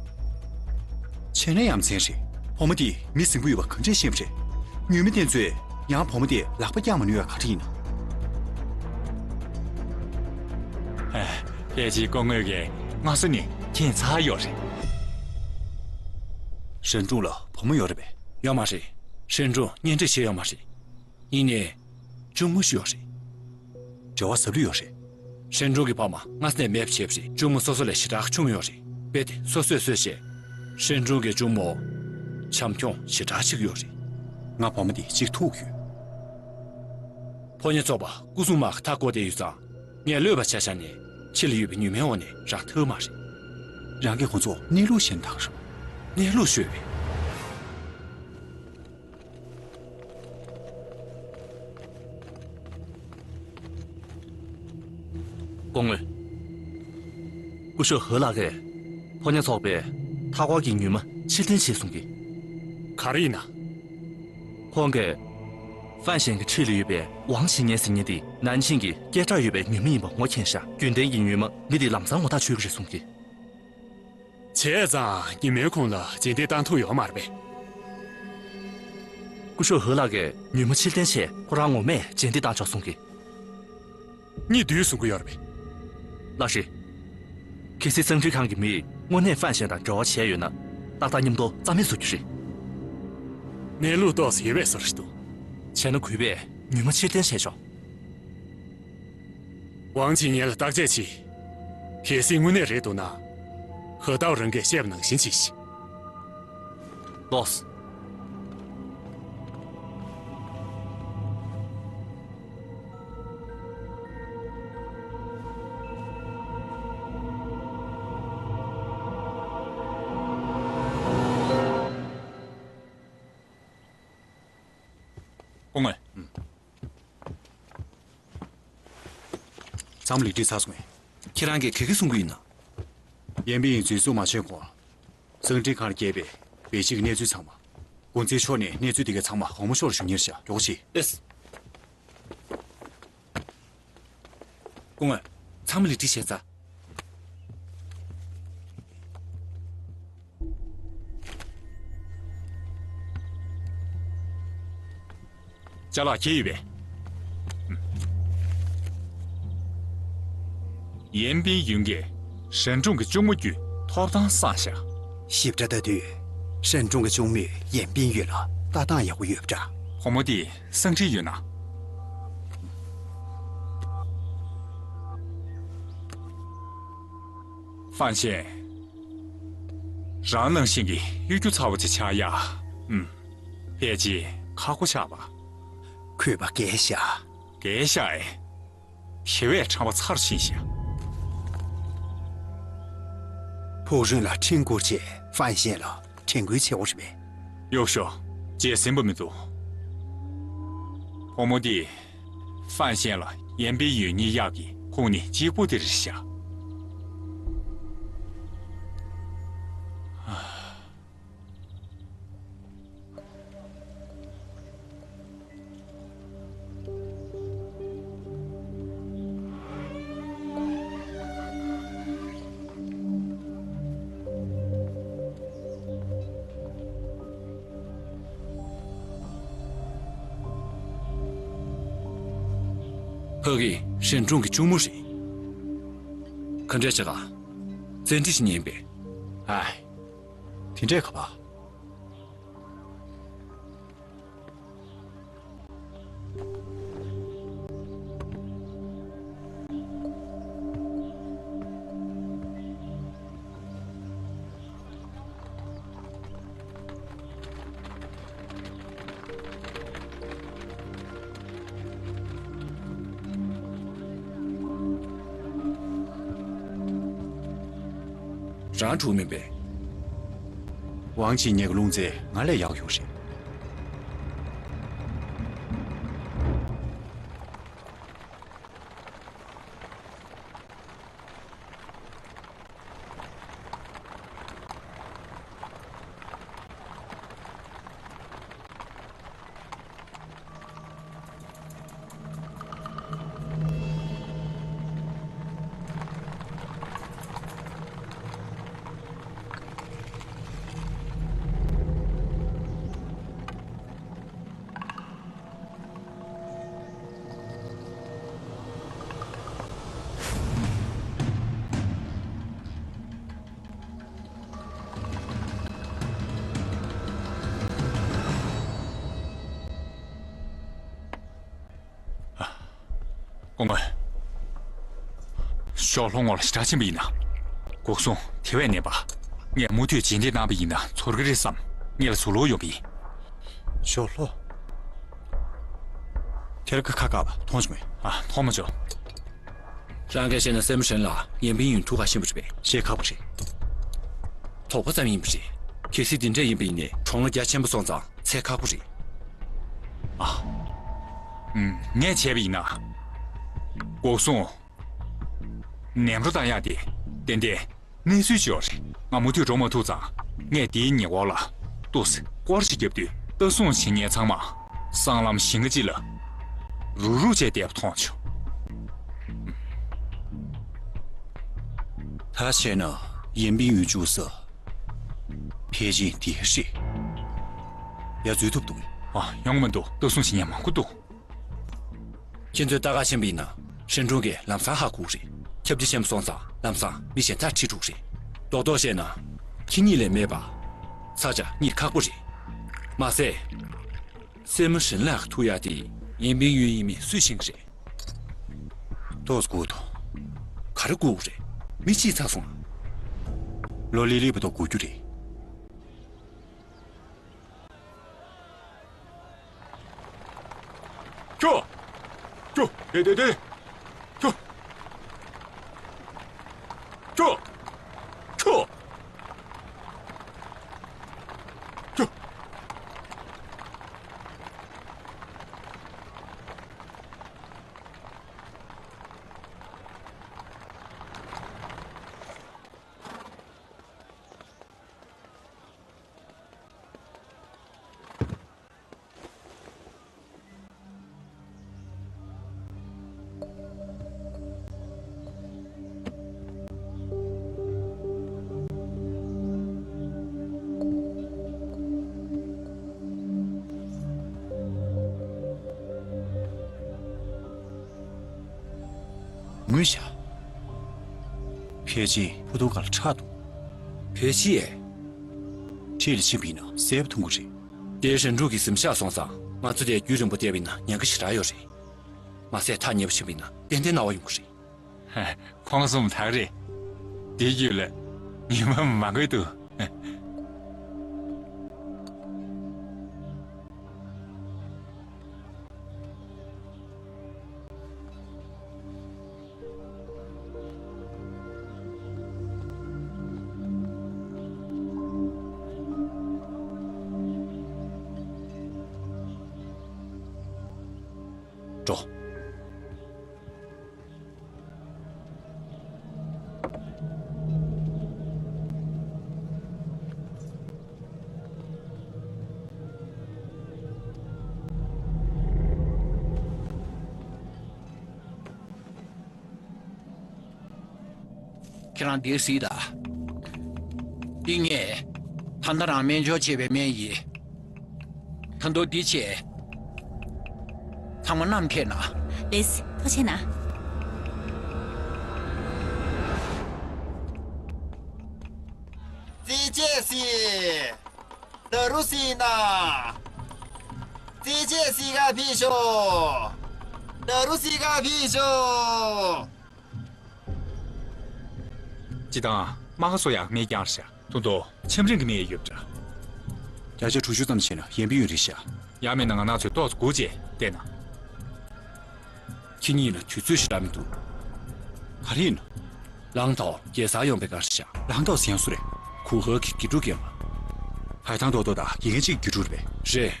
བྱས་ན་ཡ་མཚན་རེད། བུ་མོ་དེས་མི་ཟིང་པོ་ཡོད་པ་ག་འདྲས་ཤེས་པ་རེད། ཉུལ་མི་དེ་ཚོས་ཡང་བུ་མོ་དེ་ལག་པ་བཀྱགས་མ་ནུས་པ་ག་རེ་ཡིན་ན། ཨེ། ཕལ་ཆེར་སྐུ་ངོ་གིས་སྔ་ས་ནས་མཁྱེན་ཚར་ཡོད་རེད། རང་ཕྲུག་ལ་བུ་མོ་ཡོད་རེད་པས། ཡོད་མ་རེད། རང་ཕྲུག་གཉེན་སྒྲིག་བྱས་ཡོད་མ་རེད། ཡིན་ནའི། ཅུང་ངུ་ཤི་ཡོད་རེད། འབྲེལ་བ་ཟབ་རྒྱུ་ཡོད་རེད། ཧྲན་ཀྲུང་གི་ཕ་མ་སྔ་ས་ནས་མེད་པ་བྱས་པ་རེད། གཅུང་མོ་སོ་སོ་ལས་ཞེ་དྲག་ཆུང་ཡོད་རེད། རྦད་དེ་སོ་སོས་གསོས་བྱས། ཧྲན་ཀྲུང་གི་གཅུང་མོ་བྱམས་སྐྱོང་ཞེ་དྲག་བྱེད་ཀྱི་ཡོད་རེད། ང་བུ་མོ་དེ་གཅིག་ཐུག་ཡོད། ཕོ་ཉ་ཚོགས་པ་སྐུ་སྲུང་དམག་གིས་མཐའ་བསྐོར་བསྡད་ཡོད་ཙང་། ངས་གློད་པ་བྱས་བཞག་ནས་ཕྱི་ལ་ཡོད་པའི་ཉི་མའི་འོག་ནས་རང་ཐར་མ་རེད། རང་གིས་ཁོ་ཚོར་གནས་ལུགས་ཤིག་བཏང་རོགས། གནས་ལུགས་ཤོད་པས། སྐུ་ངོ། སྐུ་ཞབས་ཧེ་ལགས་ཀྱིས་ཕོ་ཉ་ཚོགས་པས་མཐའ་འཁོར་གྱི་ཉི་མ་ཕྱིར་འཐེན་བྱས་གསུང་གི། ག་རེ་ཡིན་ན། ཁོང་གིས་ཧྥན་ཞན་གྱི་འཁྲིས་ལ་ཡོད་པའི་ཝང་ཆི་ཉན་ཟེར་མཁན་དེ་ནན་ཆིང་གི་སྐད་གྲགས་ཡོད་པའི་ཉི་མ་ཡིན་པ་ངོ་མཁྱེན་ཤག་རྒྱུན་ལྡན་གྱི་ཉི་མ་མི་དེ་ལམ་སང་ངོ་ཐག་ཆོད་ཀྱི་རེད་གསུང་གི། བྱས་ཙང་ཉི་མའི་ཁོང་ལ་རྗེས་འདེད་བཏང་ཐུབ་ཡོད་མ་རེད་པས། སྐུ་ཞབས་ཧེ་ལགས་ཀྱིས་ཉི་མ་ཕྱིར་འཐེན་བྱས་ཁོ་རང་ངོ་མས་རྗེས་འདེད་བཏང་ཆོག་གསུང་གི། གཉིས་བསྡུས་གསུང་གི་ཡོད་རེད་པས། ལགས་རེད། གལ་སྲིད་གསང་འཕྲིན་ཁང་གི་མིས་དངོས་གནས་ཧྥན་ཞན་དང་འབྲེལ་བ་བྱས་ཡོད་ན། ཏག་ཏག་མཉམ་དུ་རྩ་མེད་བཟོ་རྒྱུ་རེད། གནས་ལུགས་ཏོག་ཙམ་ཡོད་པའི་བཟོ་འདྲ་ཞིག་འདུག་བྱས་ན་གུས་པས་ཉི་མ་ཕྱིར་འཐེན་བྱས་ཆོག་ཝང་ཆི་ཉན་ལ་བརྟག་དཔྱད་བྱས། གལ་སྲིད་དངོས་གནས་རེད་འདུག་ན། ཧེ་ཏའོ་རང་གིས་བཤད་པ་ནང་བཞིན་བྱེད་ཤིག་ལོས། སྐུ་ངོ། ཚང་མ་ལེགས་སྒྲིག་ཚར་སོང་ངས། ཁྱེད་རང་གིས་ག་གི་གསུང་གི་ཡིན་ན། ཡན་པིན་ཡིན་འཛུལ་ཞུགས་མ་བྱས་གོང་། གསང་འཕྲིན་ཁང་ལ་བསྐྱལ་བའི་བེད་སྤྱོད་ཀྱི་གནས་ཚུལ་ཚང་མ། གུང་ཚིགས་ཕྱོགས་ནས་གནས་ཚུལ་དེ་གའི་ཚང་མ་ཝང་མོ་ཤོག་ལ་ཞུ་མཁན་རེད་ཤག་མགྱོགས་པོ་བྱེད། ལགས། སྐུ་ངོ། ཚང་མ་ལེགས་སྒྲིག་བྱས་ཚར། ཅ་ལག་འཁྱེར་ཡོད་པས། ཡན་པིན་ཡུན་གྱིས་ཧྲན་ཀྲུང་གི་གཅུང་མོ་བརྒྱུད་ཐོབ་ཐང་བསགས་ཤག་ཞིབ་ཕྲ་ལྟ་དུས། ཧྲན་ཀྲུང་གི་གཅུང་མོས་ཡན་པིན་ཡུན་ལ་ལྟ་སྟངས་ཡག་པོ་ཡོད་པ་འདྲ། བུ་མོ་དེ་གསང་འཕྲིན་ཡོད་ན། ཧྥན་ཞན། རང་ནང་བཞིན་གྱི་གཡོ་སྒྱུ་ཚ་བོ་ཅིག་ཆགས་ཡ། ཨུམ། ཕལ་ཆེར་ཁག་པོ་ཆགས་པ། གུས་པ་རྒས་ཤག་རྒས་ཤག་ཨེ། དེ་བས་ཁྲམ་པ་ཚར་ཕྱིན་ཤག་ཕུག་རོན་ལ་ཁྲིམས་བསྐུར་བྱས་ཧྥན་ཞན་ལ་དྲན་སྐུལ་བྱེད་དགོས་རེད་པས། གཡོ་ཤོག་རྗེས་ཟིན་པ་མི་འདུག་བུ་མོ་འདིས་ཧྥན་ཞན་ལ་ཡན་པིན་ཡུན་གཉིས་གཡག་གི་ཁོངས་ནས་གཅིག་པུ་དེ་རེད་ཤག་ཕ་གི་ཧྲན་ཀྲུང་གི་གཅུང་མོ་རེད། ག་འདྲས་བྱེད་ག་བཙན་ཁྲིད་བྱེད་ཉན་པས། ཨ། དེ་འདྲས་ག་པ། རང་འགྲོ་མིན་པས། ཝང་ཆི་ཉན་གྱི་རླུང་རྩལ་ང་ལས་ཡག་ཡོད་རེད། སྐུ་ངོ། ཞོགས་ལྷོ་ངོ་ལ་ཞེ་དྲག་ཕྱིན་པ་ཡིན་ན། འགོག་སྲུང་དེ་བས་ནན་པ། ངས་མུ་མཐུད་རྗེས་འདེད་གནང་པ་ཡིན་ན་ཚོར་གི་རེད་བསམ། ངེད་ལ་ཟུར་ལོག་ཡོང་གི་ཡིན། ཞོགས་ལྷོ། དེར་ཁ་ཁ་བ་མཐོང་བྱུང་ངས། ཨ། མཐོང་མ་བྱུང་། རང་གིས་བཤད་ན་སྲས་མོ་ཧྲན་ལགས་ཡན་པིང་ཡུན་ཐུག་ག་ཕྱིན་པ་རེད་པས། བཤད་ཁག་པོ་རེད། དོགས་པ་ཙམ་ཡིན་པ་རེད། གལ་སྲིད་དེ་འདྲ་ཡིན་པ་ཡིན་ནའི་གྲོང་ལ་རྒྱ་ཆེན་པོ་སོང་ཙང་འཚོལ་ཁག་པོ་རེད། ཨ། ངས་བྱས་པ་ཡིན་ན། འགོག་སྲུང་ནེམ་རོ་བཏང་ཡག་དེ་ཏན་ཏན་གནས་ཚུལ་ཅིག་ཡོད་རེད། ང་མུ་མཐུད་འགྲོ་མ་ཐུབ་ཙང་། ངས་འདིའི་ཉེ་འཁོར་ལ་ཏོག་ཙམ་སྐོར་ཞིག་བརྒྱབ་དུས། ལྟ་སྲུང་བྱེད་མཁན་ཚང་མ་སྲང་ལམ་ཞིང་ཁ་ཅིག་ལ་རུག་རུག་བྱས་བསྡད་པ་མཐོང་བྱུང་། ད་བྱས་ན་ཡན་པིང་ཡུན་བཅུག་ས་ཕལ་ཆེར་འདི་རེད། ཡར་འཛུལ་ཐུབ་འདུག་གས། ཨ། ཡོང་གི་མི་འདུག་ལྟ་སྲུང་བྱེད་མཁན་མང་པོ་འདུག་ཁྱེད་ཚོས་ལྟ་ག་ཕྱིན་པ་ཡིན་ན། ཧྲན་ཀྲུང་གིས་ལམ་སང་ཧ་གོ་གི་རེད། ཁྱབ་རྒྱ་ཆེན་པོ་སོང་ཙང་ལམ་སང་མི་གཞན་དག་ཁྲིད་འགྲོ་གི་རེད། རྡོག་རྡོག་བཤད་ན། ཁྱེད་གཉིས་ལས་མེད་པ། ས་ཆ་རྙེད་ཁག་པོ་རེད། མ་ཟད། སྲས་མོ་ཧྲན་ལགས་ཐུག་ཡག་དེ་ཡན་པིང་ཡུན་ཡིན་མིན་སུས་ཤེས་ཀྱི་རེད། ཏོག་ཙམ་སྒུག་དང་། ག་རེ་སྒུག་རེད། མི་ཤི་ཚར་སོང་ང་། ལོ་ལི་ལི་བ་དང་སྒུག་རྒྱུ་རེད། ཁྱོ། ཁྱོ། དེ་དེ་དེ། ཁྱོ། ཁྱོ། ཁྱོ། ཁྱོ། ངུས་ཤག་ཕལ་ཆེར་ཕུ་ཐུང་ག་ལ་ཁྲག་འདུག་ཕལ་ཆེར། ཁྲིད་ལ་ཕྱིན་པ་ཡིན་ན་གསལ་པོ་མཐོང་གི་རེད། དེ་ཧྲན་ཀྲུང་གིས་གཟིམ་ཤག་སོང་ཙང་། ང་ཚོ་དེ་རྒྱུན་རིང་པོ་བསྡད་པ་ཡིན་ན་ཉེན་ཁ་ཞེ་དྲག་ཡོད་རེད། མ་ཟད་ཐག་ཉེ་པོ་ཕྱིན་པ་ཡིན་ན་ཏན་ཏན་ན་བ་ཡོང་གི་རེད། ཁོང་གསུམ་དག་རེད། དེའི་རྒྱུད་ལ་ཉི་མ་མ་འགོས་འདུག་འགྲོ། ཁྱེད་རང་འདིར་གཟིགས་དང་། འདི་ངས་ད་ལྟ་རང་སྨན་སྦྱོར་བྱས་པའི་སྨན་ཡིན། ད་དུང་འདི་བྱས། ཚང་མ་བསྣམས་ཁེལ་ན། ལེས། ཐུགས་རྗེ་གནང་། རྩེད་ཆས་སི། ད་རུ་སི་ན། རྩེད་ཆས་སི་ག་ཕི་ཤོ། ད་རུ་སི་ག་ཕི་ཤོ། སྤྱི་བཏང་རྨ་ཁ་སོ་ཡང་མེད་ཀྱང་རེད་ཤག་ཐུང་ཐུང་ཆམ་རིམས་ཀྱི་མི་ཡང་ཡོད་པ་འདྲ། བརྒྱ་ཆ་དྲུག་ཅུ་ཙམ་བྱས་ན་ཡན་པིང་ཡུན་རེད་ཤག་ཡང་མིན་ན་ང་རང་ཚོས་ཏོག་ཙམ་སྒུག་བྱས་བལྟས་ན། ཁྱེད་གཉིས་ལ་དུས་ཚོད་ཞེ་དྲག་མི་འདུག་ག་རེ་ཡིན་ན། ལང་ཐའོ་རྒྱལ་སར་ཡོང་པའི་སྐར་ཤག་ལང་ཐའོ་ཟེར་མཁན་སུ་རེད། གུང་ཧོ་གི་དགེ་ཕྲུག་རྐྱང་པ། ཧའེ་ཐང་རྡོག་རྡོག་དང་དགེ་རྒན་གཅིག་གི་དགེ་ཕྲུག་རེད་པས། རེད།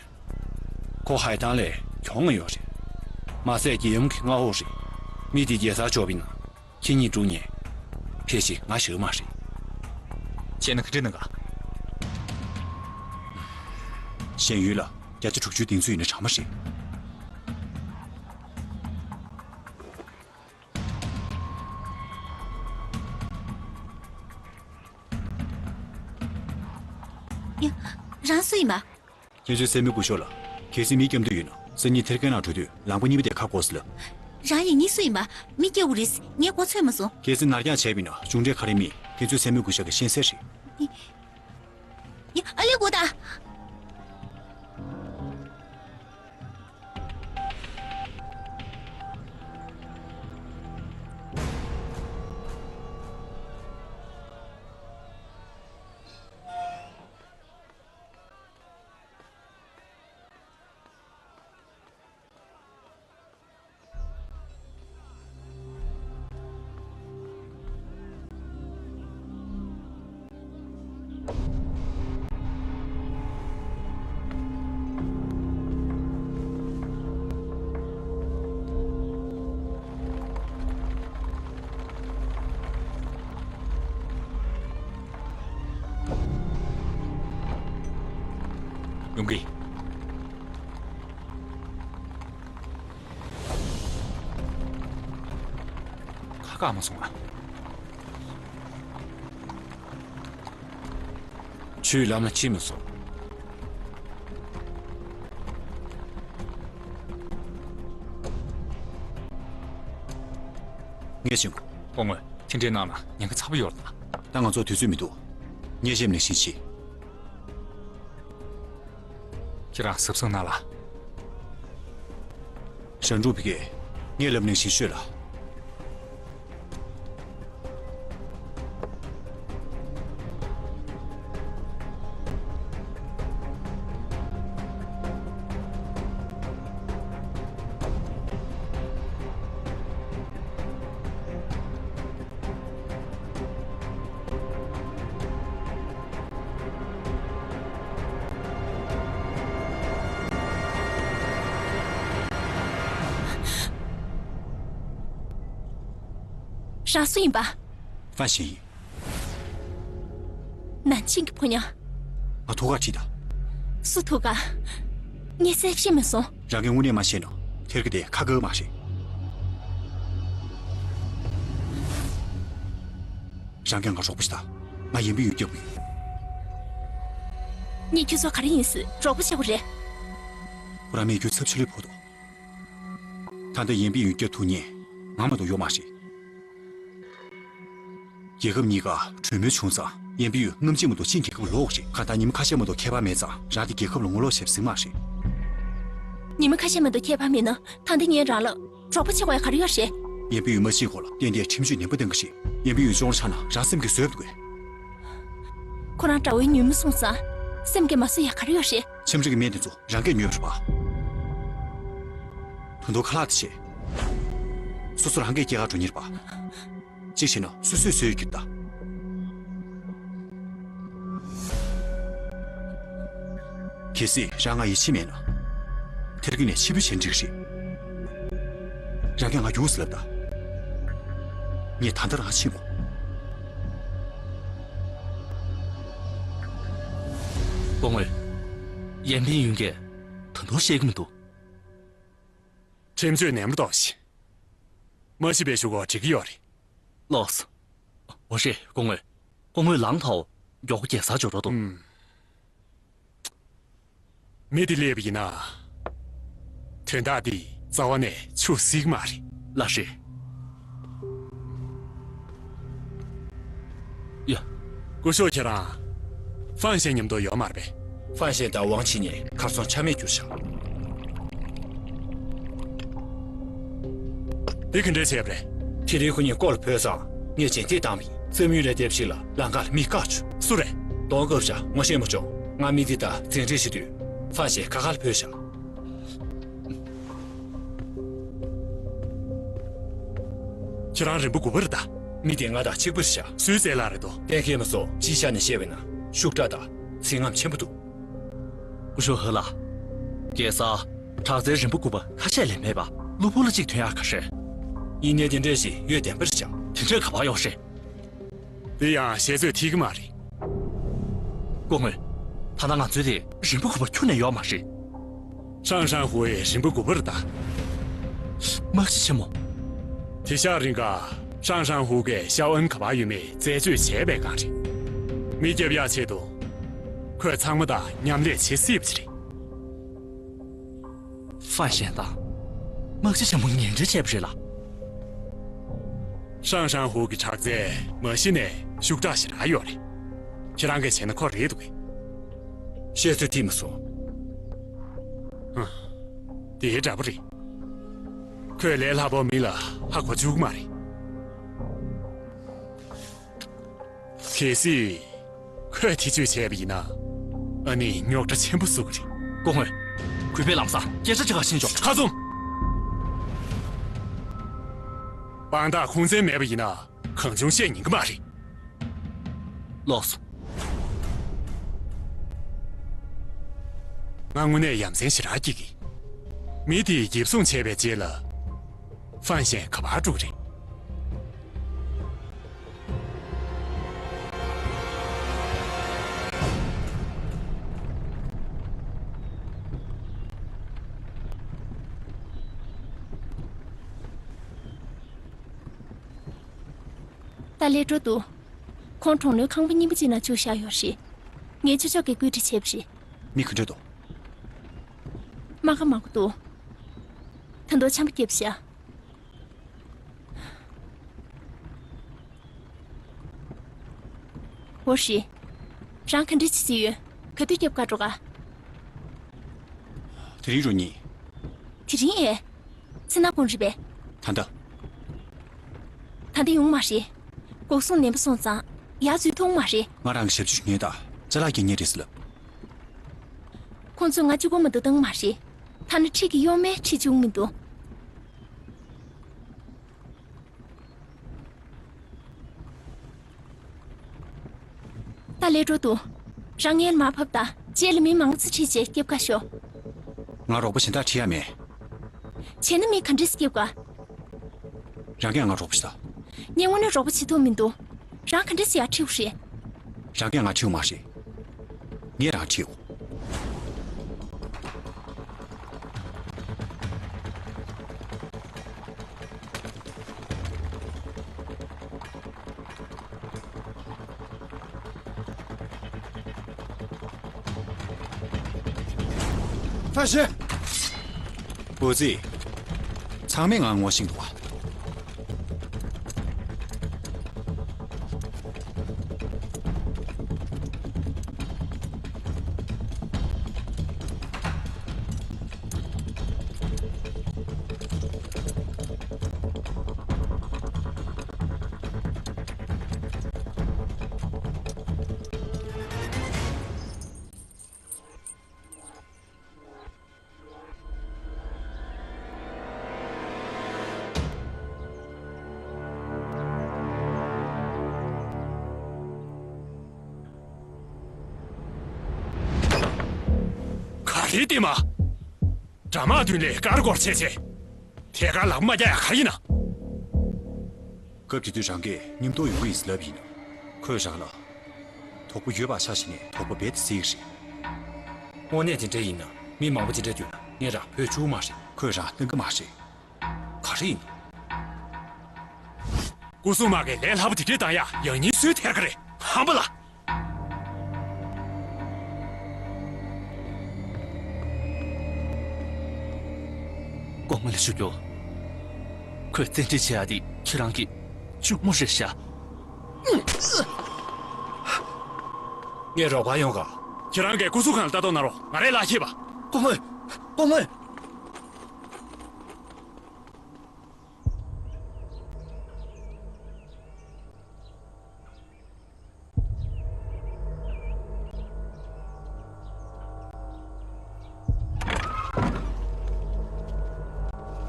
ཁོ་ཧའེ་ཐང་ལས་གྱོང་ང་ཡོད་རེད། མ་ཟད་རྒྱལ་ཡུམ་གྱི་མངའ་འོག་རེད། མི་དེ་རྒྱལ་སར་འབྱོར་བ་ཡིན་ན། ཁྱེད་གཉིས་དྲུང་ནས་ཕལ་ཆེར་ང་ཞེ་པོ་མ་རེད། བྱས་ན་ག་འདྲ་གནང་ག་ཞན་ཡུས་ལ་བརྒྱ་ཆ་དྲུག་ཅུའི་གདེང་ཚོད་ཡོད་ན་དྲག་མ་རེད། ཡ། རང་སུ་ཡིན་པ། ཁྱེད་ཚོའི་སྲས་མོའི་སྐུ་ཞབས་ལ། གལ་སྲིད་མི་སྐྱོབ་འདོད་ཡོད་ན་སང་ཉིན་ཐེར་ཀའི་ནང་འགྲོ་དུས་ལམ་ཁ་གཉིས་པ་དེ་ཁ་སྒོ་ཟེར་ལབ། རང་ཡིན་ནི་སུ་ཡིན་པ། མི་སྐྱོབ་དགོས་རེད། ངས་མགོ་ཚོས་མ་སོང་། གལ་སྲིད་ནར་འགྱངས་བྱས་པ་ཡིན་ན་གཞུང་འབྲེལ་ཁ་རས་མེད། ཁྱེད་ཚོའི་སྲས་མོའི་སྐུ་ཞབས་ཀྱིས་ཤེས་གསལ་རེད། ཡ། ཨ་ལེ་གོ་ད། ཡོང་གི། ཁ་བཀག་མ་སོང་ང་། ཆུའི་ལམ་ལ་ཕྱིན་མི་སོང་། ངས་ཤེས་གོ། སྐུ་ངོ། དེ་འདྲའི་ནང་ལ་ཉེན་ཁ་ཚ་པོ་ཡོད་ལ། ད་ང་ཚོར་དུས་ཚོད་མི་འདུག་ངས་གཞི་ནས་ཤེས་ཆེ། ཁྱེད་རང་གཟབ་གཟབ་གནང་ལ། ཞང་ཀྲུའུ་ཕི་ཀེ། ངས་ལབ་ནང་བཞིན་ཤོད་ལ། རང་སུ་ཡིན་པ། ཧྥན་ཞིན་ཡིན། ནན་ཆིང་གི་ཕོ་ཉ། ང་ཐུག་ག་ཁྲིད་དང་། སུ་ཐུག་ག་ངས་གསལ་བཤད་མི་སོང་། རང་གིས་དངོས་གནས་མ་ཤེས་ན་ཐེར་གི་དེ་ཁ་དགོས་མ་རེད། རང་གིས་ང་རོགས་པ་ཞིག་དང་། ང་ཡན་པིན་ཡུན་སྐྱོབ་གི། ངས་ཁྱོད་ཚོ་ག་རེ་ཡིན་སྲིད་རོགས་པ་བྱེད་དགོས་རེད། ཁོ་རང་མིའི་རྒྱུ་ཚབས་ཆེ་ལོས་ཕོག་འདུག་ད་ལྟ་ཡན་པིན་ཡུན་སྐྱོབ་ཐུབ་མཁན་ང་མ་གཏོགས་ཡོད་མ་རེད། རྒྱལ་ཁབ་གཉིས་ཀ་གྲོས་མོལ་བྱུང་ཙང་ཡན་པིན་ཡུན་ནམ་ཕྱེད་མ་གཏོགས་ཅིན་རྒྱལ་ཁབ་ལོག་རེད། གང་ལྟར་ཉི་མ་ཁ་ཤས་མ་གཏོགས་ཁྱད་པར་མེད་ཙང་རང་དེ་རྒྱལ་ཁབ་ལ་ངོ་ལོག་བྱས་པ་ཟིན་མ་རེད། ཉི་མ་ཁ་ཤས་མ་གཏོགས་ཁྱད་པར་མེད་ན་ད་ལྟ་ངས་རང་ལ་རོགས་པ་བྱེད་དགོས་ཡ་ག་རེ་ཡོད་རེད། ཡན་པིན་ཡུན་མ་ཕྱིན་གོང་ལ་ཏན་ཏན་ཁྲིམས་གཅོད་ནན་པོ་གཏང་གི་རེད། ཡན་པིན་ཡུན་གཅོང་རོ་ཆགས་ན་རང་སེམས་ཀྱིས་བཟོད་མི་དགོས། ཁོ་རང་དགྲ་བོའི་ཉིན་མོ་སོང་ཙང་སེམས་ཀྱིས་མ་བཟོད་ཡ་ག་རེ་ཡོད་རེད། ཆམ་རིམས་ཀྱི་སྨན་དེ་ཚོ་རང་གིས་ཉོས་པ་རེད་པ། ད་དུང་ཁ་ལག་དེ་བྱས། སོ་སོ་རང་གིས་སྐྱེལ་ག་འགྲོ་མཁན་རེད་པ། གཅིག་བྱས་ན་སོ་སོས་བཟོས་ཡོད་ཀྱི་རེད་ད། གལ་སྲིད་རང་ང་ཡིད་ཆེས་མེད་ན། ཐེར་གི་ནས་ཕྱིར་འབུད་བྱས་ན་འགྲིག་གི་རེད། རང་གིས་ང་རྒྱུགས་ཟེར་ལབ་ད། ངས་ད་ལྟ་རང་ཕྱིན་དགོས། སྐུ་ངོ། ཡན་པིན་ཡུན་གྱིས་ད་དུང་བཤད་ཀྱི་མི་འདུག་ཁྲིམས་གཅོད་ནན་མོ་གཏོང་ཞིག་མ་ཤི་བའི་གཞུག་གུ་འགྲིག་གི་ཡོད་རེད། ལགས་སོ། འོ་རེད་སྐུ་ངོ། སྐུ་ངོ་ལངས་ཐལ། མགྱོགས་པོ་རྒྱལ་སར་འབྱོར་རོགས་གཏོང་། ཨུམ། མི་དེ་སླེབས་པ་ཡིན་ན། དོན་དག་འདི་རྩ་བ་ནས་ཆུད་ཟོས་མ་རེད། ལགས་རེད། ཡ། སྐུ་ཞབས་ཁྱེད་རང་། ཧྥན་ཞན་མཉམ་དུ་ཡོད་མ་རེད་པས། ཧྥན་ཞན་དང་ཝང་ཆི་ཉན་གར་སོང་ཆ་མེད་གྱུར་ཤག་དེ་ག་འདྲས་བྱས་པ་རེད། དེ་རིང་ཁོ་གཉིས་སྐོར་ལ་བུད་ཙང་ངས་རྗེས་འདེད་བཏང་བ་ཡིན། བཙུན་མོའི་ལས་དེབ་ཞིག་ལ་ལམ་ཁ་ལ་མི་བཀག་བྱུང་། སུ་རེད། གདོང་བཀབ་བཞག་ངོ་ཤེས་མ་བྱུང་། ང་མི་འདི་དང་འཛིང་རེས་བྱེད་དུས་ཧྥན་ཞན་ཁ་ཁ་ལ་བུད་བཞག་ཁྱེད་རང་རིམ་པ་དགུ་པ་རེད་ད། མི་དེ་ང་དང་གཅིག་པ་རེད་ཤག་སུའི་རྩལ་ལག་རེད་དོ། གཏན་འཁེལ་མ་སོང་། སྤྱིའི་ཆ་ནས་བཤད་པ་ཡིན་ན་ཤུགས་དྲག་དང་ཚིག་རྔམ་ཆེན་པོ་འདུག་སྐུ་ཞབས་ཧེ་ལགས། རྒྱལ་སར། དྲག་རྩལ་རིམ་པ་དགུ་པ་ཁ་ཤས་ལས་མེད་པ་གློ་བུར་ལ་གཅིག་ཐོན་ཡག་ག་རེ། ཡིན་ནའི་དེ་འདྲས་ཞིག་ཡོད་བདེན་པ་རེད་ཤག་དེ་འདྲས་ག་པར་ཡོད་རེད། དེ་ཡང་བཤད་ཚོད་ཐིག་གི་མ་རེད། སྐུ་ངོ། ད་ལྟ་ང་ཚོའི་དེ་རིམ་པ་དགུ་པ་ཁྱོན་ནས་ཡོད་མ་རེད། ཧྲང་ཧྲང་ཧུའེ་རིམ་པ་དགུ་པ་རེད་ད། དམག་སྤྱི་ཆེན་མོ། དེ་ཤག་རིང་ག་ཧྲང་ཧྲང་ཧུའེ་གིས་ཤའོ་ཨན་ག་པར་ཡོད་མེད་རྩད་གཅོད་བྱས་པའི་སྒང་རེད། མི་རྒྱབ་ཡག་ཆེད་དུ། ཁོས་ཚང་མ་དང་མཉམ་ལས་བྱེད་སྲིད་པ་ཅིག་རེད། ཧྥན་ཞན་དང་། དམག་སྤྱི་ཆེན་མོ་ངན་འབྲེལ་བྱས་པ་རེད་ལ། ཧྲང་ཧྲང་ཧུའེ་གི་དྲག་རྩལ་མ་གཞི་ནས་ཤུགས་དྲག་ཞེ་དྲག་ཡོད་རེད། ཁྱེད་རང་གིས་བྱས་ན་ཁོ་རེད་འདུག་གས། བཤད་ཚོད་ཐིག་མ་སོང་། ཧ། དེའི་འདྲ་པོ་རེད། ཁོས་ལས་སླ་པོ་མི་ལ་ཧ་གོ་བཅུག་གི་མ་རེད། གལ་སྲིད། ཁོས་ཐེ་བྱུས་བྱས་པ་ཡིན་ན། ཨ་ནི་རྙོག་དྲ་ཆེན་པོ་བཟོ་གི་རེད། སྐུ་ངོ། གུས་པས་ལམ་སང་སྐད་ཆ་དྲི་ག་ཕྱིན་ཆོག་ཁ་བཙུམ། དཔང་རྟགས་ཁུངས་བཙན་མེད་པ་ཡིན་ན་གང་བྱུང་བཤད་ཉན་གི་མ་རེད། ལགས་སོ། ང་དངོས་གནས་ཡ་མཚན་ཞེ་དྲག་སྐྱེ་གི། མི་དེས་འགེབས་སྲུང་བྱས་པའི་རྗེས་ལ། ཧྥན་ཞན་ག་པར་འགྲོ་གི་རེད། ད་ལས་འགྲོ་འདུག་ཁོང་གྲོང་ལོའི་ཁང་པ་རྙིང་པ་ཅིག་ནང་བཅུག་བཞག་ཡོད་རེད། ངས་ཆོས་ཕྱོགས་ཀྱི་བཀོད་སྒྲིག་བྱས་པ་རེད། མི་ག་འདྲ་འདུག་རྨ་ཁ་མང་པོ་འདུག་ད་དུང་ཆམ་པ་བརྒྱབ་བཞག་འོ་རེད། རང་ག་འདྲ་བྱེད་ཀྱི་ཡོད། ག་དུས་སྐྱབས་ག་འགྲོ་ག་དེ་རིང་རུ་གཉིས། དེ་རིང་ཨེ། ཚེ་ན་དགོང་རེད་པས། ད་ལྟ། ད་ལྟ་ཡོང་མ་རེད། འགོག་སྲུང་ནན་པོ་སོང་ཙང་ཡར་འཛུལ་ཐུབ་མ་རེད། ང་རང་གི་ཞབས་ཕྱི་ཞུ་མཁན་དང་ཅ་ལག་འཁྱེར་མཁན་རེད་ཟེར་ལབ། ཁོང་ཚོས་ང་གཅིག་པོ་མ་གཏོགས་བཏང་མ་རེད། ཐ་ན་ཁྲིད་ཀྱི་གཡོག་མོ་ཁྲིད་བཅུག་མི་འདུག་ད་ལས་འགྲོ་འདུག་རང་ངའི་མར་ཕབ་དང་རྗེས་ལ་མི་མང་པོ་ཅིག་ཁྲིད་བྱས་སྐྱབས་ག་ཤོག་ང་རོགས་པ་གཞན་དག་ཁྲིད་ཡ་མེད། བྱས་ན་མི་ག་འདྲས་སྐྱབས་ག་རང་གིས་ང་རོགས་པ་ཞིག་དང་། ངས་དངོས་གནས་རོགས་པ་བྱེད་ཐུབ་མི་འདུག་རང་ག་འདྲས་ཡར་ཁྲིད་དགོས་རེད། རང་གིས་ང་ཁྲིད་དགོས་མ་རེད། ངས་རང་ཁྲིད་དགོས། ཧྥ་ཤི། འོ་ཙི། ཚང་མས་ང་ངོ་ཤེས་འདུག་བ། ག་རེ་བལྟས་མ། དགྲ་དམག་མདུན་ལས་ཀར་སྐོར་བྱས་བྱས། ཐད་ཀར་ལག་པ་མ་རྒྱག་ཡ་ག་རེ་ཡིན་ན། སྐབས་དེ་དུས་རང་གིས་མཉམ་དུ་ཡོང་གི་ཡིན་ཟེར་ལབ་ཡིན། ཁོས་རང་ལ་དོགས་པ་ཡོད་པ་ཆ་བཞག་ནས་དོགས་པ་རྦད་དེ་སེལ་གྱི་རེད། དངོས་གནས་དེ་འདྲ་ཡིན་ན་མི་མང་པོ་དེ་འདྲ་འདུས་ན་ངས་རང་བོས་བཅུག་མ་རེད། ཁོས་རང་བཏང་གི་མ་རེད། ག་རེ་ཡིན། སྐུ་སྲུང་དམག་གིས་ལས་སླ་པོ་དེ་གས་བཏང་ཡ་ཡང་སྙིང་སུས་ཐེར་གི་རེད། ཧམ་པ་ལ། དཀོན་མོ་ལ་ཞུ་རྒྱུ། ཁོས་བཙན་ཁྲིད་བྱེད་ཡ་དེ་ཁྱེད་རང་གི་གཅུང་མོ་རེད་ཤག་ངས་རོགས་པ་ཡོང་ག་ཁྱེད་རང་གིས་སྐུ་གཟུགས་ཁང་ལ་ལྟ་རྟོག་གནང་རོགས། ང་རས་ལག་ཁྱེར་པ། སྐུ་ངོ། སྐུ་ངོ།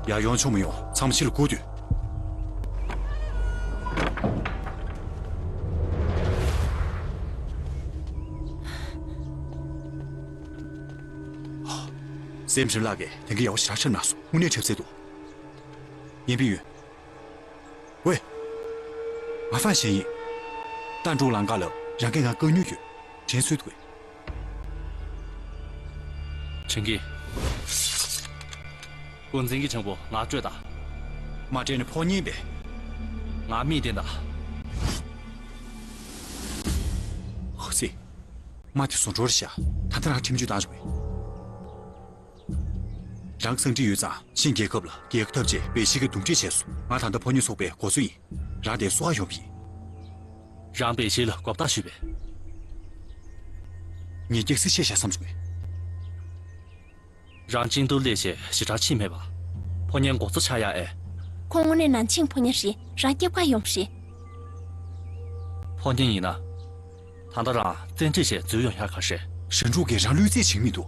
ཡར་ཡོང་ཆོག་མི་ཡོང་། ཚང་མ་ཕྱི་ལ་སྒུག་སྡོད། སེམས་ཁྲིམས་ལགས་ཀྱིས་དེང་གི་ཡག་པོ་ཞེ་དྲག་འཁྲབ་གནང་སོང་། དངོས་གནས་འཁྲབ་ཚད་འདུག་ཡིན་པས་ཡོད། ཝེ། ང་ཧྥན་ཞན་ཡིན། ཏན་ཀྲུང་ལམ་ཁ་ལ་རང་གིས་ང་བཀག་ཉར་ཡོད། དྲན་གསོ་ཐུབ། དྲན་གི། འགོ་འཛིན་གྱི་ཆང་བུ་ང་སྤྲོད་དང་། མ་སྤྲད་ན་ཕོ་ཉན་པས། ང་མིག་བསྟན་དང་། ཧོ་སི། མ་དེ་ཟུང་འབྲེལ་རེད་ཤག་ད་ལྟ་རང་ཁྲིམས་གཅོད་བཏང་བྱུང་བས། རང་གསང་འཕྲིན་ཡོད་ཙང་ཆིན་རྒྱལ་ཁབ་ལ་རྒྱལ་ཁ་ཐོབ་རྗེས་པེ་ཤི་གིས་རྡུང་རེས་བྱས་སོང་། ང་ད་ལྟ་ཕོ་ཉ་ཚོགས་པའི་འགོ་གཙོ་ཡིན། རང་དེར་བསུ་བ་ཡོང་བ་ཡིན། རང་པེ་ཤི་ལ་གོ་བརྡ་ཞུས་པས། ངས་སྐྱག་རྫུན་བཤད་བཞག་བསམ་བྱུང་བས། རང་ཅིང་ཏུའུ་སླེབས་བྱས་ཞེ་དྲག་ཕྱིན་མེད་པ། ཕོ་ཉའི་འགོ་གཙོ་ཆགས་ཡག་ཨེ། ཁོང་དངོས་གནས་ནན་ཆིང་ཕོ་ཉ་རེད། རང་སྐྱབས་ག་ཡོང་བ་རེད། ཕོ་ཉ་ཡིན་ན། ད་ལྟ་རང་བཙན་ཁྲིད་བྱས་འཛུལ་ཡོང་ཡག་ག་རེད། ཧྲན་ཀྲུང་གིས་རང་བློས་རྩེ་བྱེད་མི་འདུག་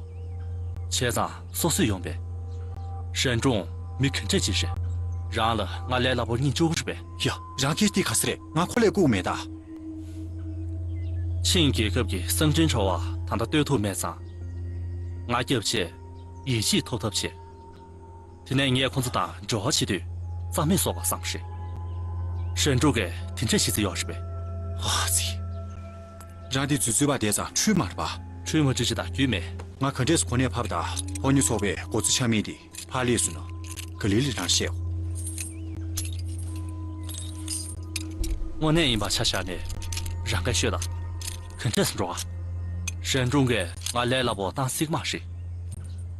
བྱས་ཙང་སོ་སོས་ཡོང་པས། ཧྲན་ཀྲུང་མི་ག་འདྲ་ཅིག་རེད། རང་ལ་ང་ལས་སླ་པོར་སྙིང་རྗེ་པོ་རེད་པས། ཡ། རང་སྐད་དེ་ག་ས་རེད། ང་ཁོ་ལས་ལྐུགས་མེད་ད། ཆིང་རྒྱལ་ཁབ་ཀྱི་གསང་འཕྲིན་བྲོ་བ་ད་ལྟ་བཏོན་ཐུབ་མེད་ཙང་། ང་སྐྱབས་བྱས་ཡིད་ཆེས་ཐོབ་ཐབས་བྱེད། དེ་ནས་ངས་ཁོང་ཚོ་དང་འབྲེལ་བ་བྱེད་དུས་རྩ་མེད་བཟོ་དགོས་བསམ་རེད། ཧྲན་ཀྲུང་གིས་དེ་འདྲ་བྱེད་རྩིས་ཡོད་རེད་པས། ཨ་ཙི། རང་དེ་རྫུན་རྫུན་པ་བསྡད་ཙང་འཁྲུལ་མ་རེད་པ། འཁྲུལ་མ་འཁྲུལ་ཅི་དང་རྒྱུས་མེད། ང་ག་འདྲས་གོ་གནས་ཕབ་དང་ཕོ་ཉ་ཚོགས་པའི་འགོ་གཙོ་ཆགས་མིན་དེ་ཕར་སླེབས་སོང་ན་ག་ལེ་ལེ་རང་བཤད། དངོས་གནས་ཡིན་པ་ཆ་བཞག་ནས་རང་གིས་ཤོད་དང་། ག་འདྲས་འགྲོ་ག། ཧྲན་ཀྲུང་གིས་ང་ལས་སླ་པོ་བཏང་སྲིད་མ་རེད།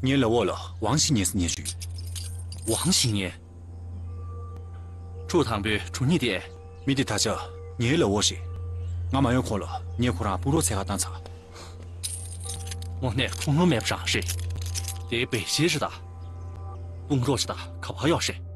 ངའི་ལས་འོག་ལ་ཝང་ཞིང་ཉེ་ཟེར་ཉེ་ཞུ་ཡོད། ཝང་ཞིང་ཉེ། ཁྲུའུ་དང་པོའི་དྲུང་ཉིད་དེ། མི་དེ་ད་ཆ་ངའི་ལས་འོག་རེད། ང་མ་ཡོང་གོང་ལ་ངས་ཁོ་རང་དཔུང་རོགས་འཚོལ་ག་བཏང་ཚར། དངོས་གནས་ཁུངས་ལུང་མེད་པ་རང་རེད། དེ་བེ་ཤེ་རེད་ད། དཔུང་རོགས་ཅིག་ད་ག་པར་ཡོད་རེད།